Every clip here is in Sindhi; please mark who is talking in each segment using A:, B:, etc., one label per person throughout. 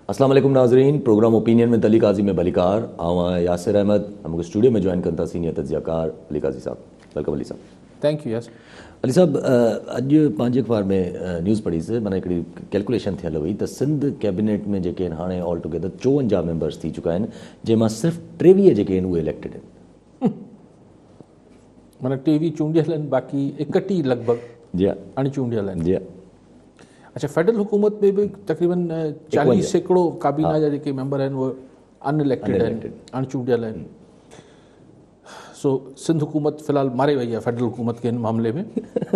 A: اسلام عليڪم ناظرين پروگرام اوپينين ۾ علي قاضي ۾ ڀليڪار آئون آهيان ياسر احمد ۽ مونکي اسٽوڊيو ۾ جوائن ڪن ٿا سينيئر تجزيه ڪار علي قاضي صاحب welcome Ali صاحب.
B: Thank you Yasir.
A: Ali صاحب اڄ پنهنجي اخبار ۾ نيوز پڙهي سي معنيٰ هڪڙي ڪيلڪوليشن ٿيل هئي ته سنڌ ڪيبينيٽ ۾ جيڪي آهن هاڻي آل ٽوگيدر 54 ميمبرس ٿي چڪا آهن جنهن مان صرف 23 جيڪي آهن اهي اليڪٽيڊ آهن.
B: معنيٰ 23 چونڊيل آهن باقي 31 لڳ ڀڳ
A: جي ها
B: اڻ چونڊيل آهن.
A: جي ها.
B: اڇا فيڊرل حڪومت ۾ به تقريبن 40% ڪابينا جا جيڪي ميمبر آهن اهي ان اليڪٽيڊ آهن اڻ چونڊيل آهن. سو سنڌ حڪومت في الحال ماري وئي آهي فيڊرل حڪومت کي هن معاملي ۾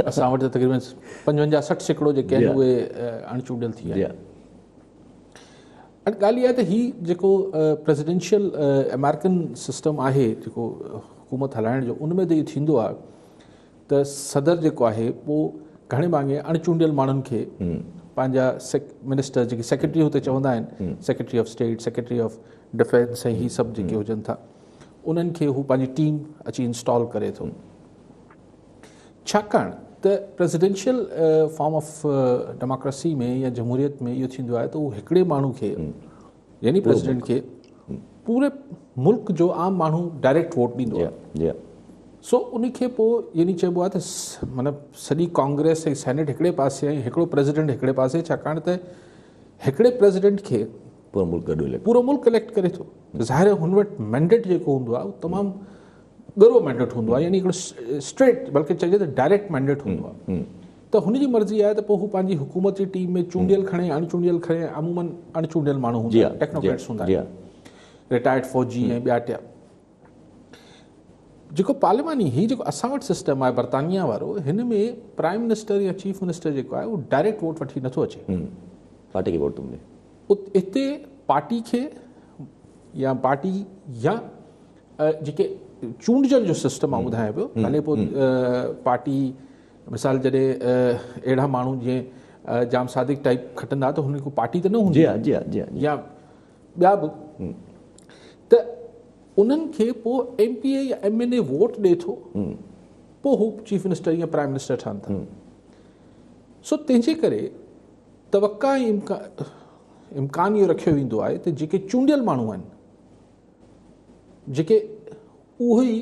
B: اسان وٽ ته تقريبن 55 60% جيڪي آهن اهي اڻ چونڊيل ٿي ويا آهن. ڳالهه اها آهي ته هي جيڪو پريزيڊنشل آمريڪن سسٽم آهي جيڪو حڪومت هلائڻ جو ان ۾ ته اهو ٿيندو آهي ته صدر جيڪو آهي اهو گهڻي ڀاڱي اڻ چونڊيل ماڻهن کي پنهنجا منسٽر جيڪي سيڪريٽري هتي چوندا آهن secretary of state secretary of defence ۽ هي سڀ جيڪي هجن ٿا انهن کي هو پنهنجي ٽيم اچي انسٽال ڪري ٿو. ڇاڪاڻ ته پريزيڊنشل فارم آف ڊيموڪريسي ۾ يا جمهوريت ۾ اهو ٿيندو آهي ته هو هڪڙي ماڻهو کي يعني پريزيڊنٽ کي پوري ملڪ جو عام ماڻهو ڊائريڪٽ ووٽ ڏيندو آهي. سو ان کي پوء يعني چئبو آهي ته معنيٰ سڄي ڪانگريس ۽ سينيٽ هڪڙي پاسي ۽ هڪڙو پريزيڊنٽ هڪڙي پاسي ڇاڪاڻ ته هڪڙي پريزيڊنٽ کي
A: پورو ملڪ گڏ اليڪٽ
B: پورو ملڪ اليڪٽ ڪري ٿو ظاهر آهي هن وٽ مينڊيٽ جيڪو هوندو آهي اهو تمام ڳرو مينڊيٽ هوندو آهي يعني هڪڙو اسٽريٽ بلڪه چئجي ته ڊائريڪٽ مينڊيٽ هوندو آهي ته هن جي مرضي آهي ته پوء هو پنهنجي حڪومت جي ٽيم ۾ چونڊيل کڻي اڻ چونڊيل کڻي عمومن اڻ چونڊيل ماڻهو هوندا آهن ٽيڪنوڪريٽس هوندا آهن رٽائرڊ فوجي ۽ ٻيا ٽيا جيڪو پارلياماني هي جيڪو اسان وٽ سسٽم آهي برطانيا وارو هن ۾ پرائم منسٽر يا چيف منسٽر جيڪو آهي اهو ڊائريڪٽ ووٽ وٺي نٿو اچي
A: پارٽي کي ووٽ ٿو ملي
B: اتي پارٽي کي يا پارٽي يا جيڪي چونڊجڻ جو سسٽم آئون ٻڌايان پيو ڀلي پوء پارٽي مثال جڏهن اهڙا ماڻهو جيئن ڄام صادق ٽائپ کٽندا ته هن کي پارٽي ته نه هوندي
A: جي ها جي ها جي
B: يا ٻيا به ته انهن کي پوء ايم پي اي يا ايم اين اي ووٽ ڏي ٿو پوء هو چيف منسٽر يا پرائم منسٽر ٺهن ٿا سو تنهن جي ڪري توقع ۽ امڪان اهو رکيو ويندو آهي ته جيڪي چونڊيل ماڻهو آهن جيڪي اهو ئي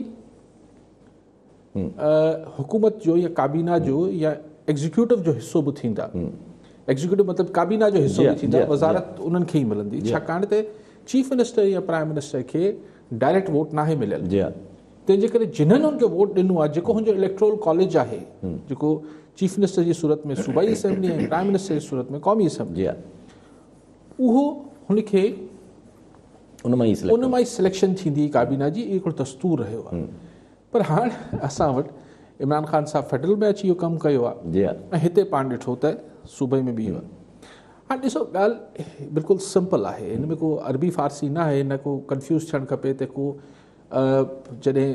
B: حڪومت جو يا ڪابينا جو يا ايگزيڪيوٽو جو حصو به ٿيندا ايگزيڪيوٽو مطلب ڪابينا جو حصو به ٿيندا وزارت انهن کي ئي ملندي ڇاڪاڻ ته چيف منسٽر يا پرائم منسٽر کي ڊائريڪٽ ووٽ ناهي مليل تنهن جي ڪري جنهن هن کي ووٽ ڏنو آهي جيڪو هن جو اليڪٽورل ڪاليج آهي جيڪو چيف منسٽر جي صورت ۾ صوبائي اسيمبلي ۽ پرائم منسٽر جي صورت ۾ قومي اسيمبلي اهو هن کي
A: ان مان
B: ئي سليڪشن ٿيندي ڪابينا جي اهو هڪڙو دستور رهيو آهي پر هاڻ اسان وٽ عمران خان صاحب فيڊرل ۾ اچي اهو ڪم ڪيو آهي ۽ هتي پاڻ ڏٺو ته صوبي ۾ به اهو آهي هاڻ ڏسو ڳالهه بلڪل سمپل آهي هن ۾ ڪو عربي فارسي نه آهي نه ڪو ڪنفيوز ٿيڻ کپي ته ڪو جڏهن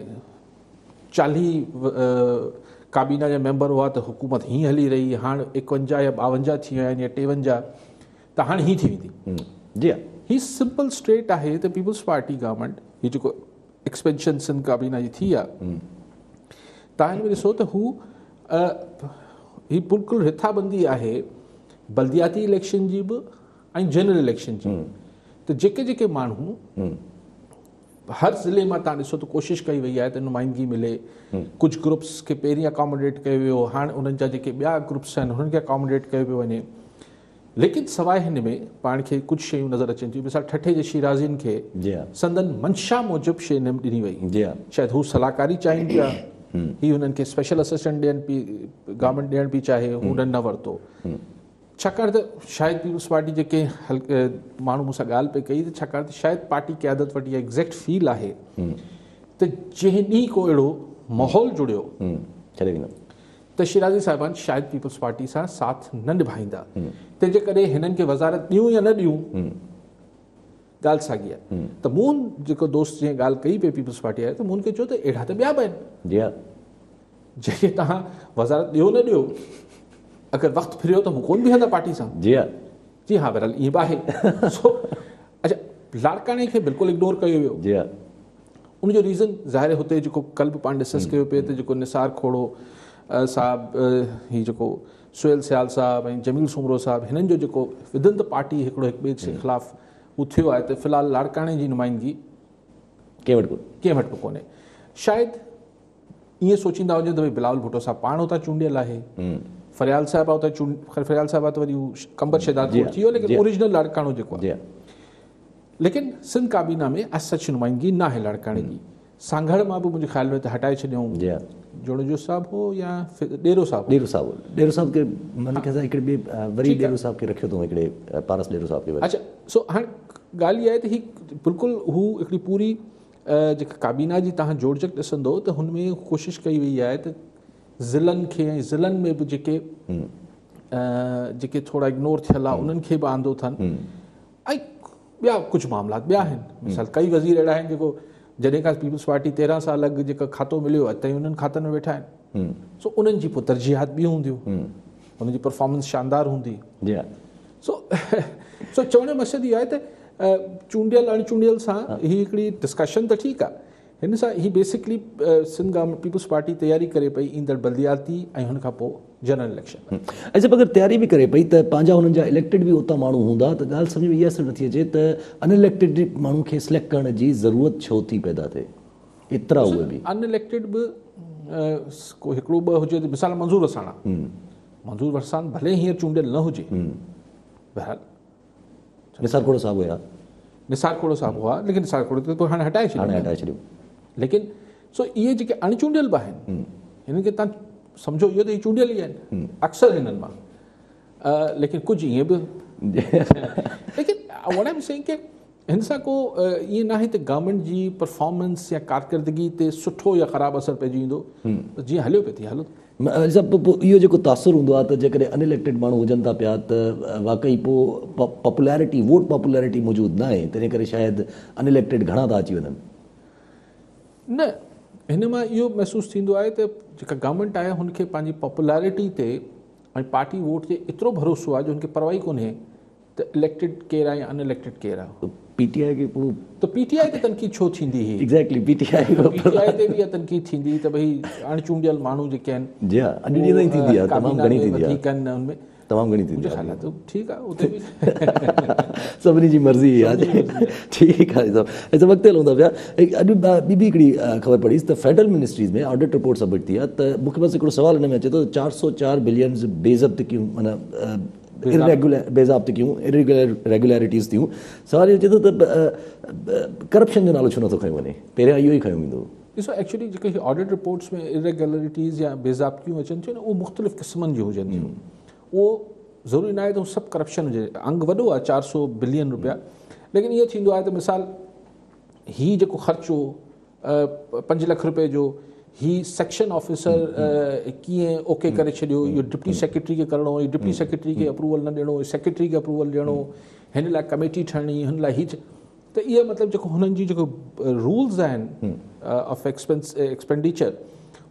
B: 40 ڪابينا جا ميمبر هئا ته حڪومت هيئن هلي رهي هاڻ 51 يا 52 ٿي ويا آهن يا 53 ته هاڻ هيئن ٿي ويندي.
A: جي ها.
B: هي سمپل اسٽريٽ آهي ته پيپلز پارٽي گورنمينٽ هي جيڪو ايڪسپينشن سنڌ ڪابينا جي ٿي آهي تان هن ۾ ڏسو ته هو هي بلڪل رٿابندي آهي بلدياتي اليڪشن جي به ۽ جنرل اليڪشن جي ته جيڪي جيڪي ماڻهو هر ضلعي مان تان ڏسو ته ڪوشش ڪئي وئي آهي ته نمائندگي ملي ڪجهه گروپس کي پهرين اڪاموڊيٽ ڪيو ويو هاڻ انهن جا جيڪي ٻيا گروپس آهن انهن کي اڪاموڊيٽ ڪيو پيو وڃي ليڪن سواء هن ۾ پاڻ کي ڪجهه شيون نظر اچن ٿيون مثال ٺٽي جي شيرازين کي سندن منشا موجب شي نه ڏني وئي شايد هو صلاحڪاري چاهين پيا هي هنن کي اسپيشل اسسٽنٽ ڏيڻ پي گورنمينٽ ڏيڻ پي چاهي هنن نه ورتو ڇاڪاڻ ته شايد پيپلز پارٽي جي ڪنهن حلقي ماڻهو مون سان ڳالهه پئي ڪئي ته ڇاڪاڻ ته شايد پارٽي قيادت وٽ اها ايگزيڪٽ فيل آهي ته جنهن ڏينهن ڪو اهڙو ماحول جڙيو
A: ڇڏي ويندا
B: ته شيرازي صاحبان شايد پيپلز پارٽي سان ساٿ نه نڀائيندا تنهن جي ڪري هنن کي وزارت ڏيون يا نه ڏيون ڳالهه ساڳي آهي ته مون جيڪو دوست جنهن ڳالهه ڪئي پئي پيپلز پارٽي آهي ته مون کي چيو ته اهڙا ته ٻيا به آهن
A: جي ها
B: جيڪي توهان وزارت ڏيو نه ڏيو اگر وقت ڦريو ته هو ڪون بيهندا پارٽي سان
A: جي ها
B: جي ها بهرحال ائين به آهي سو اڇا لاڙڪاڻي کي بلڪل اگنور ڪيو ويو
A: جي ها
B: ان جو ريزن ظاهر هتي جيڪو ڪل به پاڻ ڊسڪس ڪيو پئي ته جيڪو نثار کوڙو صاحب هي جيڪو سهيل سيال صاحب ۽ جميل سومرو صاحب هنن جو جيڪو ودن the party هڪڙو هڪ ٻئي جي خلاف هو ٿيو آهي ته في الحال لاڙڪاڻي جي نمائندگي ڪنهن وٽ به ڪونهي. شايد ائين سوچيندا هجن ته ڀئي بلاول ڀٽو صاحب پاڻ اتان چونڊيل آهي، فريال صاحب اتان چونڊ فريال صاحب ته وري هو قمبر شهدادڪوٽ ٿي ويو ليڪن اوريجنل لاڙڪاڻو جيڪو آهي ليڪن سنڌ ڪابينا ۾ از سچ نمائندگي ناهي لاڙڪاڻي جي. سانگهڙ مان به منهنجي خيال ۾ ته هٽائي ڇڏيائون. جوڻيجو صاحب هو يا ڏيرو صاحب هو؟
A: ڏيرو صاحب هو. ڏيرو صاحب کي منهنجي خيال سان هڪڙي ٻئي وري ڏيرو صاحب کي رکيو اٿئون هڪڙي پارس ڏيرو صاحب کي وري.
B: اڇا سو هاڻي ڳالهه اها آهي ته هي بلڪل هو هڪڙي پوري جيڪا ڪابينا جي توهان جوڙجڪ ڏسندو ته هن ۾ ڪوشش ڪئي وئي آهي ته ضلعن کي ۽ ضلعن ۾ به جيڪي جيڪي ٿورا اگنور ٿيل آهي انهن کي به آندو اٿن ۽ ٻيا ڪجهه معاملات ٻيا آهن. مثال ڪئي وزير اهڙا آهن جيڪو جڏهن کان پيپلز پارٽي 13 سال اڳ جيڪا کاتو مليو اڄ تائين انهن کاتن ۾ ويٺا آهن. سو انهن جي پوء ترجيحات ٻيون هونديون. انهن جي پرفارمنس شاندار هوندي.
A: جي ها.
B: سو سو چوڻ جو مقصد اهو آهي ته چونڊيل اڻ چونڊيل سان هي هڪڙي ڊسڪشن ته ٺيڪ آهي. هن سان هي basically Sindh government Peoples Party تياري ڪري پئي ايندڙ بلدياتي ۽ هن کان پوء جنرل اليڪشن لاء.
A: ۽ صاحب اگر تياري به ڪري پئي ته پنهنجا هنن جا اليڪٽيڊ به اتان ماڻهو هوندا ته ڳالهه سمجهه ۾ اها صرف نٿي اچي ته ان اليڪٽيڊ ماڻهو کي سليڪٽ ڪرڻ جي ضرورت ڇو ٿي پيدا ٿئي ايترا اهي به.
B: ان اليڪٽيڊ به ڪو هڪڙو ٻه هجي ته مثال منظور وساڻ آ منظور وساڻ ڀلي هينئر چونڊيل نه هجي بهرحال
A: نثار کوڙو صاحب هيا.
B: نثار کوڙو صاحب هئا ليڪن نثار کوڙو ته پوء هاڻي هٽائي ڇڏيو.
A: هاڻي هٽائي ڇڏيو.
B: ليڪن سو اهي جيڪي اڻ چونڊيل به آهن هنن کي تان سمجهو اهو ته هي چونڊيل ئي آهن اڪثر هنن مان ليڪن ڪجهه ائين به ليڪن what I'm saying ڪي هن سان ڪو ائين ناهي ته گورنمينٽ جي پرفارمنس يا ڪارڪردگي تي سٺو يا خراب اثر پئجي ويندو جيئن هليو پئي تيئن هلو.
A: صاحب پوء اهو جيڪو تاثر هوندو آهي ته جيڪڏهن ان اليڪٽيڊ ماڻهو هجن ٿا پيا ته واقعي پوء پاپولرٽي ووٽ پاپولرٽي موجود ناهي تنهن ڪري شايد ان اليڪٽيڊ گهڻا ٿا اچي وڃن.
B: نه هن مان اهو محسوس ٿيندو آهي ته جيڪا گورنمينٽ آهي هن کي پنهنجي پاپولرٽي تي ۽ پارٽي ووٽ تي ايترو ڀروسو آهي جو هن کي پرواهه ئي ڪونهي ته اليڪٽيڊ ڪير آهي يا ان اليڪٽيڊ ڪير آهي.
A: پي ٽي آء کي پوء.
B: ته پي ٽي آء تي تنقيد ڇو ٿيندي هئي؟
A: ايگزيڪٽلي پي ٽي آء
B: پي ٽي آء تي به اها تنقيد ٿيندي هئي ته ڀئي اڻ چونڊيل ماڻهو جيڪي آهن.
A: جي ها اڄ ڏينهن تائين ٿيندي آهي تمام گهڻي ٿيندي آهي.
B: وڌيڪ آهن ان ۾.
A: تمام گهڻي ٿيندي
B: آهي. منهنجي خيال آهي ته ٺيڪ آهي اتي به.
A: سڀني جي مرضي آهي ٺيڪ آهي صاحب اچا اڳتي هلون ٿا پيا اڄ ٻي به هڪڙي خبر پڙهي ته federal ministries ۾ audit report submit ٿي آهي ته مون کي بس هڪڙو سوال ان ۾ اچي ٿو ته 404 بلينز بي ضابطگيون معنيٰ اريگيولر بي ضابطگيون اريگيولرٽيز ٿيون سوال اهو اچي ٿو ته ڪرپشن جو نالو ڇو نٿو کنيو وڃي پهريان اهو ئي کنيو ويندو هو.
B: ڏسو ايڪچولي جيڪي هي آڊٽ رپورٽس ۾ اريگيولرٽيز يا بي ضابطگيون اچن ٿيون نه اهو مختلف قسمن جون هجن ٿيون اهو ضروري ناهي ته هو سڀ ڪرپشن هجي انگ وڏو آهي 400 بلين روپيا ليڪن اهو ٿيندو آهي ته مثال هي جيڪو خرچ هو 5 لک روپئي جو هي سيڪشن آفيسر ڪيئن اوڪي ڪري ڇڏيو اهو ڊپٽي سيڪريٽري کي ڪرڻو هو ڊپٽي سيڪريٽري کي اپروول نه ڏيڻو سيڪريٽري کي اپروول ڏيڻو هن لاء ڪميٽي ٺهڻي هن لاء هي ته اهي مطلب جيڪو هنن جي جيڪو رولز آهن آف ايڪسپينس ايڪسپينڊيچر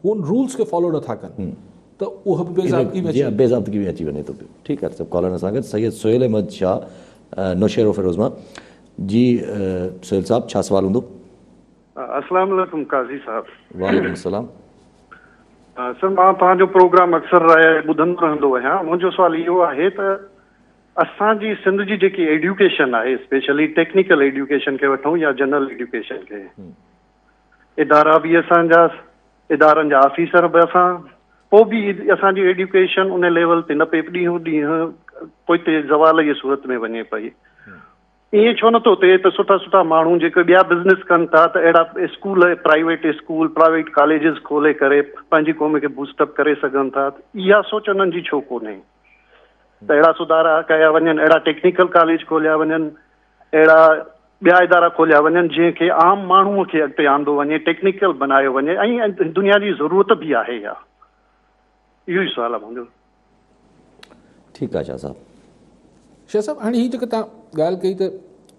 B: هو ان رولز کي فالو نٿا ڪن ته اهو به بي ضابطگي ۾
A: اچي بي ضابطگي ۾ اچي وڃي ٿو پيو ٺيڪ آهي سڀ ڪالر سان گڏ سيد سهيل احمد شاهه نوشهرو فيروز مان جي سهيل صاحب ڇا سوال هوندو؟
C: السلام عليڪم قاضي صاحب.
A: وعليڪم السلام.
C: سر مان توهان جو پروگرام اڪثر ٻڌندو رهندو آهيان منهنجو سوال اهو آهي ته اسان جي سنڌ جي جيڪي ايڊيوڪيشن آهي اسپيشلي ٽيڪنيڪل ايڊيوڪيشن کي وٺون يا جنرل ايڊيوڪيشن کي ادارا به اسان جا ادارن جا آفيسر به اسان پوء به اسان جي ايڊيوڪيشن ان ليول تي نه پئي ڏينهون ڏينهن پوئتي زوال جي صورت ۾ وڃي پئي ائين ڇو نٿو ٿئي ته سٺا سٺا ماڻهو جيڪي ٻيا بزنس ڪن ٿا ته اهڙا school private school private colleges کولي ڪري پنهنجي قوم کي بوسٽ اپ ڪري سگهن ٿا اها سوچ انهن جي ڇو ڪونهي ته اهڙا سڌارا ڪيا وڃن اهڙا ٽيڪنيڪل ڪاليج کوليا وڃن اهڙا ٻيا ادارا کوليا وڃن جنهن کي عام ماڻهو کي اڳتي آندو وڃي ٽيڪنيڪل بنايو وڃي ۽ دنيا جي ضرورت به آهي اها اهو ئي سوال آهي منهنجو.
A: ٺيڪ آ شاهه صاحب.
B: شاهه صاحب هاڻي هي جيڪا توهان ڳالهه ڪئي ته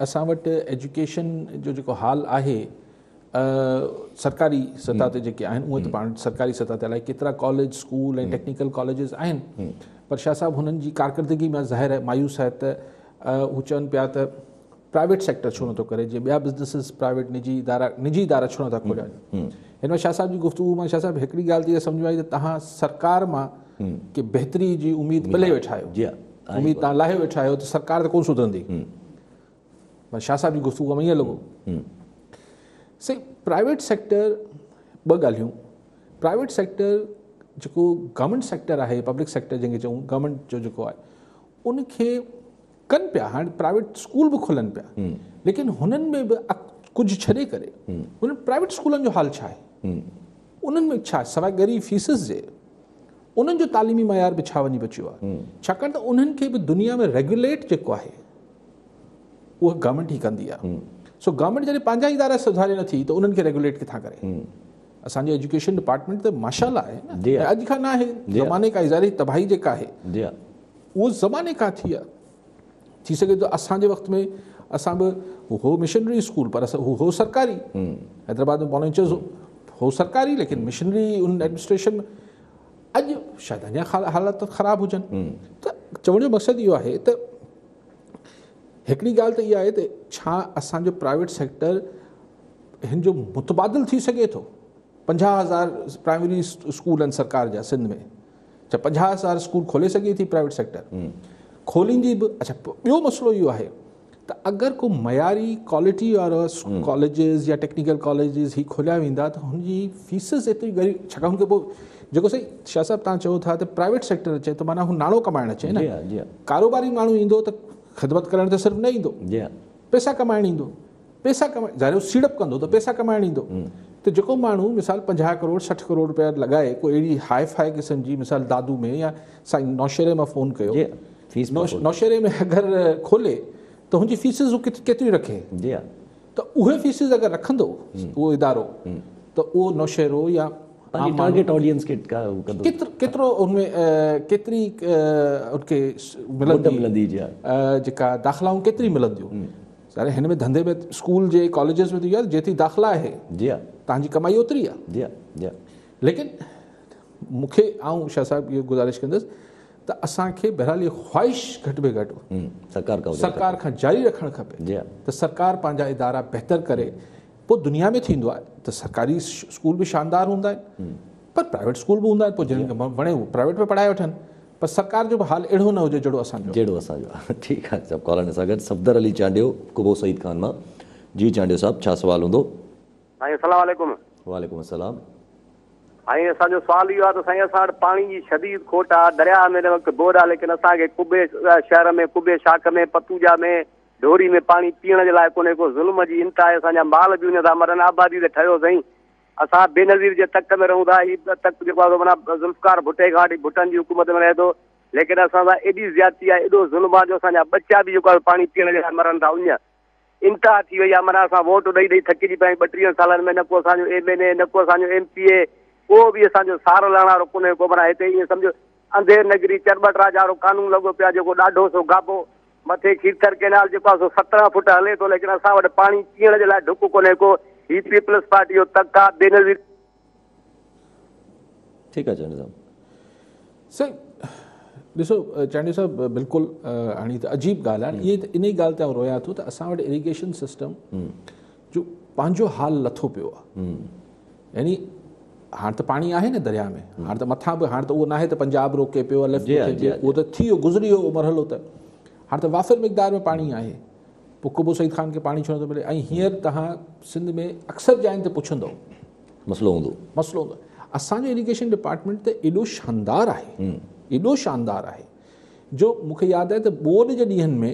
B: اسان وٽ ايجوڪيشن جو جيڪو حال آهي سرڪاري سطح تي جيڪي آهن اهي ته پاڻ سرڪاري سطح تي الائي ڪيترا ڪاليج اسڪول ۽ ٽيڪنيڪل ڪاليجز آهن پر شاهه صاحب هنن جي ڪارڪردگي مان ظاهر آهي مايوس آهي ته هو چون پيا ته پرائيويٽ سيڪٽر ڇو نٿو ڪري جيئن ٻيا بزنسز پرائيويٽ نجي ادارا نجي ادارا ڇو نٿا کوليا وڃن هن ۾ شاهه صاحب جي گفتگو مان شاهه صاحب هڪڙي ڳالهه ته اها سمجهه ۾ آئي ته توهان سرڪار مان ڪي بهتري جي اميد پلي ويٺا آهيو.
A: جي ها.
B: اميد توهان لاهي ويٺا آهيو ته سرڪار ته ڪونه سڌرندي. شاهه صاحب جي گفتگو ۾ ائين لڳو. سائين پرائيويٽ سيڪٽر ٻه ڳالهيون، پرائيويٽ سيڪٽر جيڪو گورنمينٽ سيڪٽر آهي، پبلڪ سيڪٽر جنهن کي چئون گورنمينٽ جو جيڪو آهي ان کي ڪن پيا، هاڻي پرائيويٽ اسڪول به کلن پيا، ليڪن هنن ۾ به ڪجهه ڇڏي ڪري انهن پرائيويٽ اسڪولن جو حال ڇا آهي، انهن ۾ ڇا سواء ڳري فيسز جي انهن جو تعليمي معيار به ڇا وڃي بچيو آهي، ڇاڪاڻ ته انهن کي به دنيا ۾ ريگوليٽ جيڪو آهي اها گورنمينٽ ئي ڪندي آهي. سو گورنمينٽ جڏهن پنهنجا ادارا سڌاري نٿي ته انهن کي ريگوليٽ ڪٿان ڪري؟ اسان جي ايجوڪيشن ڊپارٽمينٽ ته ماشاءالله آهي نه، ۽ اڄ کان نه آهي، زماني کان ظاهري تباهي جيڪا آهي اهو زماني کان ٿي آهي. ٿي سگهي ٿو اسان جي وقت ۾ اسان به هو مشنري اسڪول پر هو سرڪاري، حيدرآباد ۾ پالينچرز هو سرڪاري ليڪن مشنري ان ايڊمنسٽريشن ۾، اڄ شايد اڃا حالات خراب هجن. ته چوڻ جو مقصد اهو آهي ته هڪڙي ڳالهه ته اها آهي ته ڇا اسان جو پرائيويٽ سيڪٽر هن جو متبادل ٿي سگهي ٿو؟ 50,000 پرائمري اسڪول آهن سرڪار جا سنڌ ۾، ڇا 50,000 اسڪول کولي سگهي ٿي پرائيويٽ سيڪٽر؟ کوليندي به. اڇا ٻيو مسئلو اهو آهي ته اگر ڪو معياري ڪوالٽي وارا ڪاليجز يا ٽيڪنيڪل ڪاليجز هي کوليا ويندا ته هن جي فيسز ايتري ڳري، ڇاڪاڻ هن کي پوء جيڪو سائين شاهه صاحب توهان چئو ٿا ته پرائيويٽ سيڪٽر اچي ته معنيٰ هو ناڻو ڪمائڻ اچي نه، ڪاروباري ماڻهو ايندو ته خدمت ڪرڻ ته صرف نه ايندو، پئسا ڪمائڻ ايندو، پئسا ڪمائڻ ظاهر هو سيڙپ ڪندو ته پئسا ڪمائڻ ايندو. ته جيڪو ماڻهو مثال 50 ڪروڙ 60 ڪروڙ روپيا لڳائي ڪو اهڙي هاء فاء قسم جي مثال دادو ۾ يا سائين نوشهري مان فون ڪيو، نوشهري ۾ اگر کولي ته هن جي فيسز هو ڪيتريون رکي؟ ته اهي فيسز اگر رکندو اهو ادارو ته اهو نوشهرو يا
A: پنهنجي ٽارگيٽ آڊينس کي ڪندو
B: ڪيترو ان ۾ ڪيتري ان کي ملندي، جيڪا داخلائون ڪيتري ملنديون؟ سر هن ۾ ڌنڌي ۾ اسڪول جي ڪاليجز ۾ ته يار جيتري داخلا آهي
A: جي ها
B: توهان جي ڪمائي اوتري آهي.
A: جي ها جي ها.
B: ليڪن مون کي آئون شاهه صاحب اهو گذارش ڪندس ته اسان کي بهرحال اها خواهش گهٽ ۾ گهٽ سرڪار کان جاري رکڻ کپي
A: جي ها
B: ته سرڪار پنهنجا ادارا بهتر ڪري. پوء دنيا ۾ ٿيندو آهي ته سرڪاري اسڪول به شاندار هوندا آهن پر پرائيويٽ اسڪول به هوندا آهن، پوء جن کي وڻي اهو پرائيويٽ ۾ پڙهائي وٺن، پر سرڪار جو به حال اهڙو نه هجي جهڙو اسان جو.
A: جهڙو اسان جو آهي. ٺيڪ آهي صاحب. ڪالر سان گڏ صفدر علي چانڊيو قبو سعيد خان مان. جي چانڊيو صاحب ڇا سوال هوندو؟
D: سائين السلام عليڪم.
A: وعليڪم السلام.
D: سائين اسان جو سوال اهو آهي ته سائين اسان وٽ پاڻي جي شديد کوٽ آهي، درياهه ۾ هن وقت ٻوڏ آهي ليڪن اسان کي قبي شهر ۾ قبي شاخ ۾ پتوجا ۾ ڍوري ۾ پاڻي پيئڻ جي لاء ڪونهي ڪو، ظلم جي انتها آهي، اسان جا مال به اڃ ٿا مرن، آبادي ته ٺهيو سائين اسان بينظير جي تڪ ۾ رهون ٿا، هي تڪ جيڪو آهي سو معنيٰ ذوالفقار ڀٽي کان وٺي ڀٽن جي حڪومت ۾ رهي ٿو، ليڪن اسان سان ايڏي زيادتي آهي، ايڏو ظلم آهي جو اسان جا ٻچا به جيڪو آهي پاڻي پيئڻ جي لاء مرن ٿا، اڃ انتها ٿي وئي آهي، معنيٰ اسان ووٽ ڏئي ڏئي ٿڪجي پيا آهيون، 32 سالن ۾ نه ڪو اسان جو ايم اين اي نه ڪو اسان جو ايم پي اي، ڪو به اسان جو سار لهڻ وارو ڪونهي ڪو، معنيٰ هتي ائين سمجهو انڌير نگري چرٻٽ راجا وارو قانون لڳو پيو آهي، جيڪو ڏاڍو سو گابو، مٿي کيرٿر ڪئنال جيڪو آهي سو 17 فوٽ هلي ٿو ليڪن اسان وٽ پاڻي پيئڻ جي لاء ڍڪ ڪونهي ڪو، هي پيپلز پارٽي جو تڪ آهي، بينظير.
A: ٺيڪ آهي چانڊيو صاحب.
B: سائين ڏسو چانڊيو صاحب بلڪل هاڻي ته عجيب ڳالهه آهي، اهي ته انهي ڳالهه تي آئون رويان ٿو ته اسان وٽ اريگيشن سسٽم جو پنهنجو حال لٿو پيو آهي، يعني هاڻ ته پاڻي آهي نه درياء ۾، هاڻ ته مٿان به هاڻ ته اهو ناهي ته پنجاب روڪي پيو الف مٿي پيو، اهو ته ٿي ويو گذري ويو اهو مرحلو، ته هاڻ ته وافر مقدار ۾ پاڻي آهي، پوء قبو سعيد خان کي پاڻي ڇو نٿو ملي؟ ۽ هينئر توهان سنڌ ۾ اڪثر جاين تي پڇندو
A: مسئلو هوندو،
B: مسئلو هوندو. اسان جو اريگيشن ڊپارٽمينٽ ته ايڏو شاندار آهي، ايڏو شاندار آهي جو مون کي ياد آهي ته ٻوڏ جي ڏينهن ۾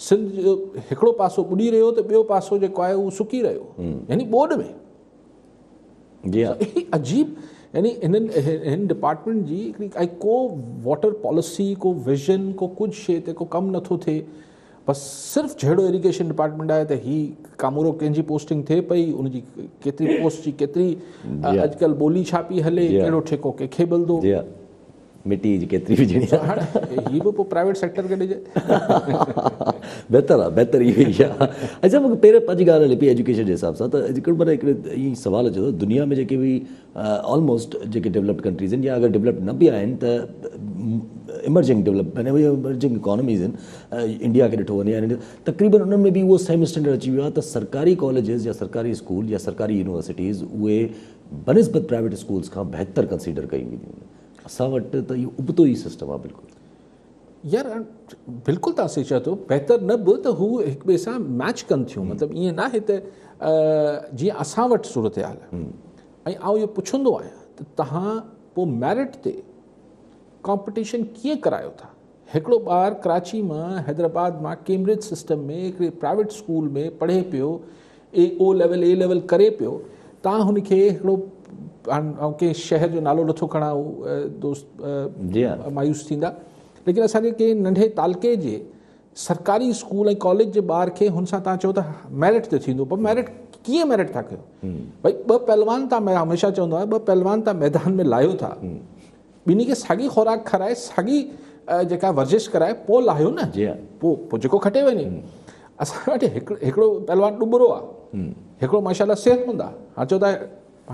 B: سنڌ جو هڪڙو پاسو ٻڏي رهيو ته ٻيو پاسو جيڪو آهي اهو سڪي رهيو، يعني ٻوڏ ۾.
A: جي ها.
B: عجيب، يعني هنن هن ڊپارٽمينٽ جي هڪڙي ۽ ڪو واٽر پاليسي، ڪو ويزن، ڪو ڪجهه شيء تي ڪو ڪم نٿو ٿئي، بس صرف جهڙو اريگيشن ڊپارٽمينٽ آهي ته هي ڪامورو ڪنهن جي پوسٽنگ ٿئي پئي، ان جي ڪيتري پوسٽ جي ڪيتري اڄڪلهه ٻولي ڇا پئي هلي، ڪهڙو ٺيڪو ڪنهن کي ملندو.
A: جي ها. مٽي جي ڪيتري وجهڻي آهي.
B: هاڻي هي به پوء پرائيويٽ سيڪٽر کي ڏجي.
A: بهتر آهي، بهتر اهو ئي آهي. اڇا مون کي پهرين پنهنجي ڳالهه هلي پئي ايجوڪيشن جي حساب سان ته هڪڙو معنيٰ هڪڙو ائين سوال اچي ٿو دنيا ۾ جيڪي به آلموسٽ جيڪي ڊولپڊ ڪنٽريز آهن يا اگر ڊولپڊ نه به آهن ته ايمرجنگ ڊولپ معنيٰ اهي ايمرجنگ اڪانوميز آهن، انڊيا کي ڏٺو وڃي يا تقريبن انهن ۾ به اهو سيم اسٽينڊرڊ اچي ويو آهي ته سرڪاري ڪاليجز يا سرڪاري اسڪول يا سرڪاري يونيورسٽيز اهي بنسبت پرائيويٽ اسڪولز کان بهتر ڪنسيڊر ڪيون وينديون آهن. اسان وٽ ته اهو ابتو ئي سسٽم آهي بلڪل.
B: يار بلڪل توهان صحيح چئو ٿو بهتر نه به ته هو هڪ ٻئي سان ميچ ڪن ٿيون مطلب ائين نه آهي ته جيئن اسان وٽ صورتحال آهي ۽ آئون اهو پڇندو آهيان ته توهان پوء ميرٽ تي ڪامپٽيشن ڪيئن ڪرايو ٿا؟ هڪڙو ٻار ڪراچي مان حيدرآباد مان ڪيمبرج سسٽم ۾ هڪڙي پرائيويٽ اسڪول ۾ پڙهي پيو اي او ليول اي ليول ڪري پيو توهان هن کي هڪڙو آئون ڪنهن شهر جو نالو نٿو کڻان هو دوست مايوس ٿيندا ليڪن اسان جي ڪنهن ننڍي تعلقي جي سرڪاري اسڪول ۽ ڪاليج جي ٻار کي هن سان توهان چئو ته ميرٽ تي ٿيندو پر ميرٽ ڪيئن ميرٽ ٿا ڪيو ڀئي ٻه پهلوان توهان هميشه چوندو آهيان ٻه پهلوان توهان ميدان ۾ لاهيو ٿا ٻنهي کي ساڳي خوراڪ کارائي ساڳي جيڪا ورزش ڪرائي پوء لاهيو نه
A: جي
B: پوء پوء جيڪو کٽي وڃي اسان وٽ هڪڙو پهلوان ڏٻرو آهي هڪڙو ماشاءالله صحتمند آهي هاڻ چئو ٿا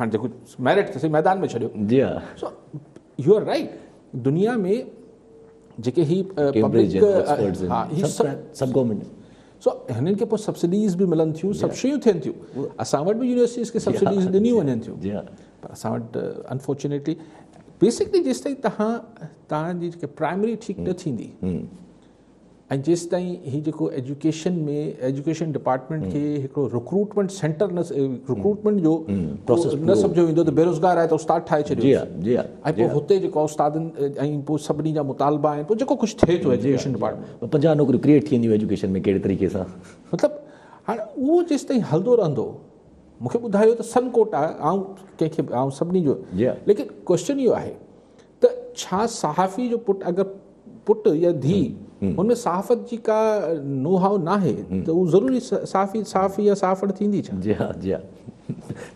B: هاڻ جيڪو ميرٽ تي ميدان ۾ ڇڏيو
A: جي ها
B: سو you are right دنيا ۾ جيڪي هي پبلڪ
A: ها هي سڀ گورنمينٽ
B: سو هنن کي پوء سبسڊيز به ملن ٿيون سڀ شيون ٿين ٿيون اسان وٽ به يونيورسٽيز کي سبسڊيز ڏنيون وڃن ٿيون
A: جي ها
B: پر اسان وٽ انفارچونيٽلي بيسڪلي جيستائين توهان توهان جي جيڪا پرائمري ٺيڪ نه ٿيندي ۽ جيستائين هي جيڪو ايجوڪيشن ۾ ايجوڪيشن ڊپارٽمينٽ کي هڪڙو رڪروٽمينٽ سينٽر نه رڪروٽمينٽ جو
A: پروسيس
B: نه سمجهيو ويندو ته بيروزگار آهي ته استاد ٺاهي ڇڏيو
A: جي ها جي ها
B: ۽ پوء هتي جيڪو استادن ۽ پوء سڀني جا مطالبا آهن پوء جيڪو ڪجهه ٿئي ٿو ايجوڪيشن ڊپارٽمينٽ
A: 50 نوڪريون ڪريئيٽ ٿي وينديون ايجوڪيشن ۾ ڪهڙي طريقي سان
B: مطلب هاڻي اهو جيستائين هلندو رهندو مون کي ٻڌايو ته سن ڪوٽا آئون ڪنهن کي آئون سڀني جو ليڪن ڪويشچن اهو آهي ته ڇا صحافي جو پٽ اگر پٽ يا ڌيء هن ۾ صحافت جي ڪا نو هائو ناهي ته هو ضروري صحافي صحافي يا صحافڻ ٿيندي ڇا؟
A: جي ها جي ها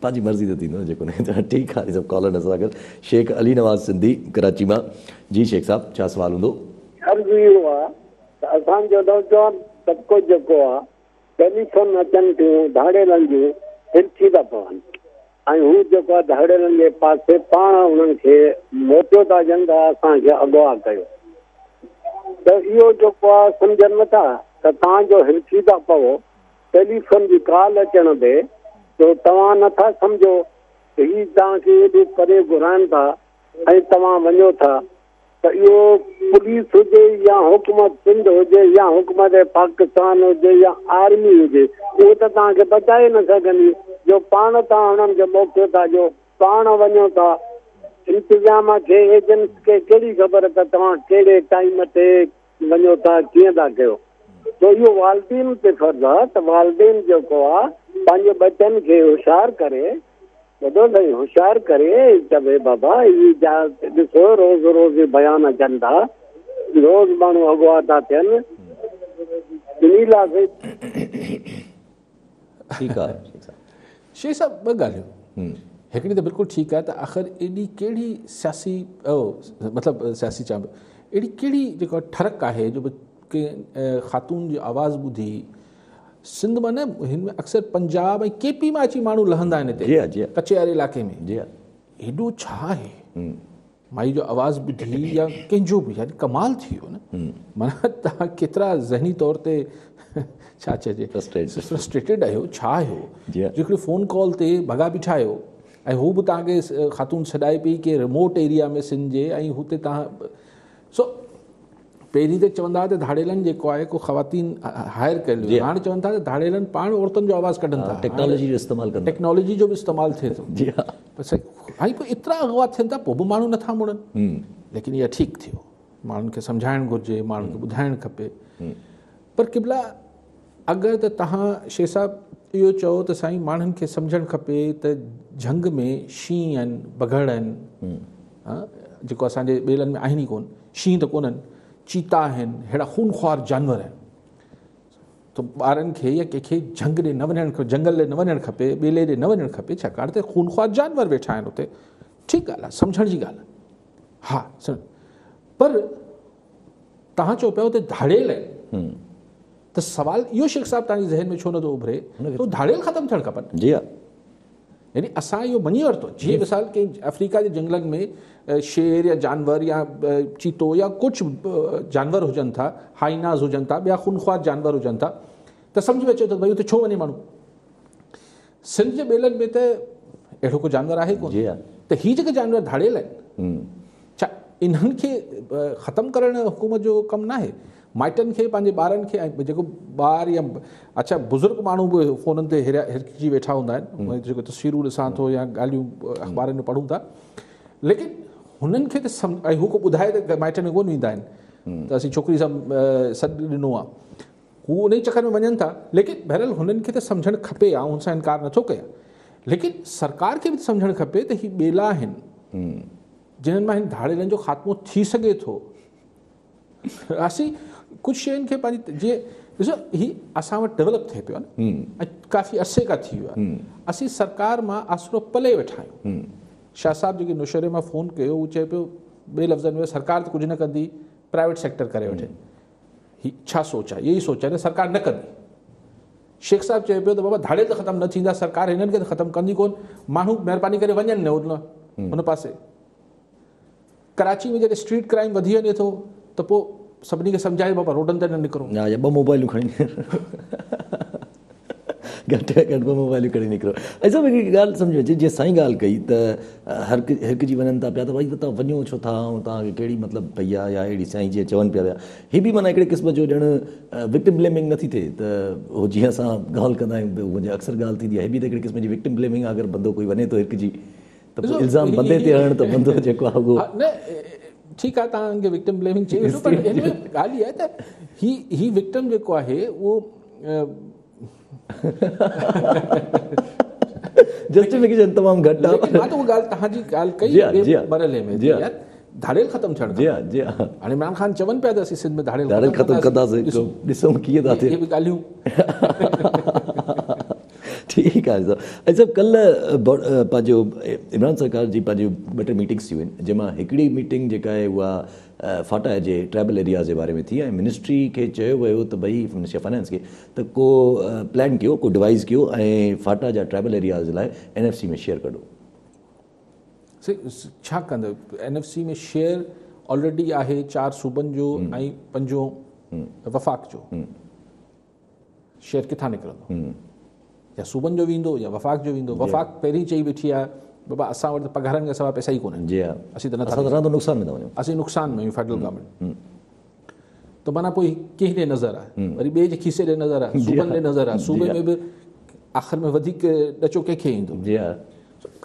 A: پنهنجي مرضي تي ٿيندو جيڪو نه ٺيڪ آهي سڀ ڪالر اسان گڏ شيخ علي نواز سنڌي ڪراچي مان جي شيخ صاحب ڇا سوال هوندو؟
E: عرض اهو آهي ته اسان جو نوجوان طبقو جيڪو آهي ٽيليفون اچن ٿيون ڌاڙيلن جون هرکي ٿا پون ۽ هو جيڪو آهي ڌاڙيلن جي پاسي پاڻ انهن کي موقعو ٿا ڏين ته اسان کي اغوا ڪيو ته اهو جيڪو آهي سمجهن نٿا ته توهان جو هرکي ٿا پئو ٽيليفون جي ڪال اچڻ تي ته توهان نٿا سمجهو ته هي توهان کي ايڏو پري گهرائن ٿا ۽ توهان وڃو ٿا ته اهو پوليس هجي يا حڪومت سنڌ هجي يا حڪومت پاڪستان هجي يا آرمي هجي اهو ته توهان کي بچائي نه سگهندي جو پاڻ توهان انهن کي موقعو ٿا ڏيو پاڻ وڃو ٿا انتظام کي ايجنس کي ڪهڙي خبر ته توهان ڪهڙي ٽائيم تي وڃو ٿا ڪيئن ٿا ڪيو تو اهو والدين تي فرض آهي ته والدين جيڪو آهي پنهنجي ٻچن کي هوشيار ڪري ٻڌو سائين هوشيار ڪري چوي بابا هي جا ڏسو روز روز بيان اچن ٿا روز ماڻهو اغوا ٿا ٿين انهي لاء سائين.
A: ٺيڪ آ شيخ صاحب.
B: شيخ صاحب ٻه ڳالهيون هڪڙي ته بلڪل ٺيڪ آهي ته آخر ايڏي ڪهڙي سياسي مطلب سياسي چوان پيو اهڙي ڪهڙي جيڪا ٺرڪ آهي جو ڪنهن خاتون جو آواز ٻڌي سنڌ مان نه هن ۾ اڪثر پنجاب ۽ ڪي پي مان اچي ماڻهو لهندا آهن هتي
A: جي ها جي ها
B: ڪچي واري علائقي ۾
A: جي ها
B: ايڏو ڇا آهي مائي جو آواز ٻڌي يا ڪنهن جو به يعني ڪمال ٿي ويو نه معنيٰ توهان ڪيترا ذهني طور تي ڇا چئجي فرسٽريٽيڊ آهيو ڇا آهيو هڪڙي فون ڪال تي ڀڳا بيٺا آهيو ۽ هو به توهان کي خاتون سڏائي پئي ڪي ريموٽ ايريا ۾ سنڌ جي ۽ هتي توهان سو پهرين ته چوندا هئا ته ڌاڙيلن جيڪو آهي ڪو خواتين هائر ڪيل هيون هاڻي چون ٿا ته ڌاڙيلن پاڻ عورتن جو آواز ڪڍن ٿا
A: ٽيڪنالاجي جو استعمال ڪن
B: ٽيڪنالاجي جو به استعمال ٿئي ٿو
A: جي ها
B: بس هاڻي پوء ايترا اغوا ٿين ٿا پوء به ماڻهو نٿا مڙن ليڪن اها ٺيڪ ٿيو ماڻهن کي سمجهائڻ گهرجي ماڻهن کي ٻڌائڻ کپي پر قبلا اگر ته توهان شيخ صاحب اهو چئو ته سائين ماڻهن کي سمجهڻ کپي ته جهنگ ۾ شينهن آهن بگهڙ آهن جيڪو اسان جي ٻيلن ۾ آهن ئي ڪون شينهن ته ڪونهن چيتا آهن ههڙا خونخوار جانور آهن ته ٻارن کي يا ڪنهن کي جهنگ ڏي نه وڃڻ جنگل ڏي نه وڃڻ کپي ٻيلي ڏي نه وڃڻ کپي ڇاڪاڻ ته خونخوار جانور ويٺا آهن اتي ٺيڪ ڳالهه آهي سمجهڻ جي ڳالهه ها پر توهان چئو پيا اتي ڌاڙيل آهن ته سوال اهو شيخ صاحب توهان جي ذهن ۾ ڇو نٿو اڀري ته ڌاڙيل ختم ٿيڻ کپن.
A: جي ها.
B: يعني اسان اهو مڃي ورتو جيئن مثال ڪنهن آفريڪا جي جنگلن ۾ شير يا جانور يا چيتو يا ڪجهه جانور هجن ٿا هائيناز هجن ٿا ٻيا خونخوار جانور هجن ٿا ته سمجهه ۾ اچي ٿو ڀئي اتي ڇو وڃي ماڻهو سنڌ جي ٻيلن ۾ ته اهڙو ڪو جانور آهي ڪونه ته هي جيڪي جانور ڌاڙيل آهن ڇا انهن کي ختم ڪرڻ حڪومت جو ڪم ناهي. مائٽن کي پنهنجي ٻارن کي ۽ جيڪو ٻار يا اڇا بزرگ ماڻهو به فونن تي هرکجي ويٺا هوندا آهن، جيڪو تصويرون ڏسان ٿو يا ڳالهيون اخبارن ۾ پڙهون ٿا، ليڪن هنن کي ته ۽ هو ڪو ٻڌائي ته مائٽن کي ڪونه ويندا آهن ته اسين ڇوڪري سان سڏ ڏنو آهي، هو انهي چڪر ۾ وڃن ٿا، ليڪن بهرحال هنن کي ته سمجهڻ کپي، آئون هن سان انڪار نٿو ڪيان، ليڪن سرڪار کي به ته سمجهڻ کپي ته هي ٻيلا آهن جنهن مان هن ڌاڙيلن جو خاتمو ٿي سگهي ٿو. اسين ڪجهه شين کي پنهنجي جيئن ڏسو هي اسان وٽ ڊيولپ ٿئي پيو نه ۽ ڪافي عرصي کان ٿي ويو آهي، اسين سرڪار مان آسرو پلي ويٺا آهيون. شاهه صاحب جيڪي نوشهري مان فون ڪيو هو چئي پيو ٻئي لفظن ۾ سرڪار ته ڪجهه نه ڪندي، پرائيويٽ سيڪٽر ڪري وٺي. هي ڇا سوچ آهي؟ اها ئي سوچ آهي نه سرڪار نه ڪندي. شيخ صاحب چئي پيو ته بابا ڌاڙيل ته ختم نه ٿيندا، سرڪار هنن کي ته ختم ڪندي ڪونه، ماڻهو مهرباني ڪري وڃن نه ان پاسي. ڪراچي ۾ جڏهن اسٽريٽ ڪرائيم وڌي وڃي ٿو ته پوء سڀني کي سمجهائي بابا روڊن تي نه نڪرو.
A: يا ٻه موبائلون کڻي گهٽ ۾ گهٽ ٻه موبائلون کڻي نڪرو. ۽ صاحب هڪ ڳالهه سمجهه ۾ اچي جيئن سائين ڳالهه ڪئي ته هرکجي وڃن ٿا پيا ته ڀائي توهان وڃو ڇو ٿا ۽ توهان کي ڪهڙي مطلب پئي آهي يا اهڙي سائين جيئن چون پيا پيا هي به معنيٰ هڪڙي قسم جو ڄڻ وڪٽم بليمنگ نٿي ٿئي ته هو جيئن اسان ڳالهه ڪندا آهيون اڪثر ڳالهه ٿيندي آهي هي به ته هڪڙي قسم جي وڪٽم بليمنگ آهي اگر بندو ڪوئي وڃي ٿو هرکجي ته پوء الزام بندي تي هڻڻ ته بندو جيڪو آهي اهو
B: نه ٺيڪ آهي توهان ان کي وڪٽم بليمنگ چئي وٺو پر هن ۾ ڳالهه اها آهي ته هي هي وڪٽم جيڪو آهي اهو
A: جسٽيفڪيشن تمام گهٽ آهي.
B: ليڪن مان ته اها ڳالهه توهان جي ڳالهه ڪئي ٻئي مرحلي ۾ ته يار ڌاڙيل ختم ٿيڻ
A: کپي. جي ها
B: هاڻي عمران خان چون پيا ته اسين سنڌ ۾
A: ڌاڙيل ختم ڪنداسين ڏسون ڪيئن ٿا ٿئي.
B: اهي به ڳالهيون.
A: ٺيڪ آهي صاحب. ۽ صاحب ڪلهه پنهنجو عمران سرڪار جي پنهنجي ٻه ٽي ميٽنگس ٿيون آهن جنهن مان هڪڙي ميٽنگ جيڪا آهي اها فاٽا جي ٽرائبل ايرياز جي باري ۾ ٿي ۽ منسٽري کي چيو ويو ته ڀئي منسٽري آف فنانس کي ته ڪو پلان ڪيو ڪو ڊوائيز ڪيو ۽ فاٽا جا ٽرائبل ايرياز لاء اين ايف سي ۾ شيئر ڪڍو.
B: ڇا ڪندو N F C ۾ share already آهي 4 صوبن جو ۽ پنجون وفاق جو. شيئر ڪٿان نڪرندو؟ يا صوبن جو ويندو يا وفاق جو ويندو. وفاق پهرين چئي ويٺي آهي بابا اسان وٽ ته پگهارن کان سواء پئسا ئي ڪونهن.
A: جي ها
B: اسين ته
A: نٿا اسان ته رهندو نقصان ۾ ٿا وڃون.
B: اسين نقصان ۾ آهيون فيڊرل گورنمينٽ. ته معنيٰ پوء ڪنهن ڏي نظر آهي؟ وري ٻئي جي کيسي ڏي نظر آهي، صوبن ڏي نظر آهي. صوبي ۾ به آخر ۾ وڌيڪ ڏچو ڪنهن کي ايندو؟
A: جي ها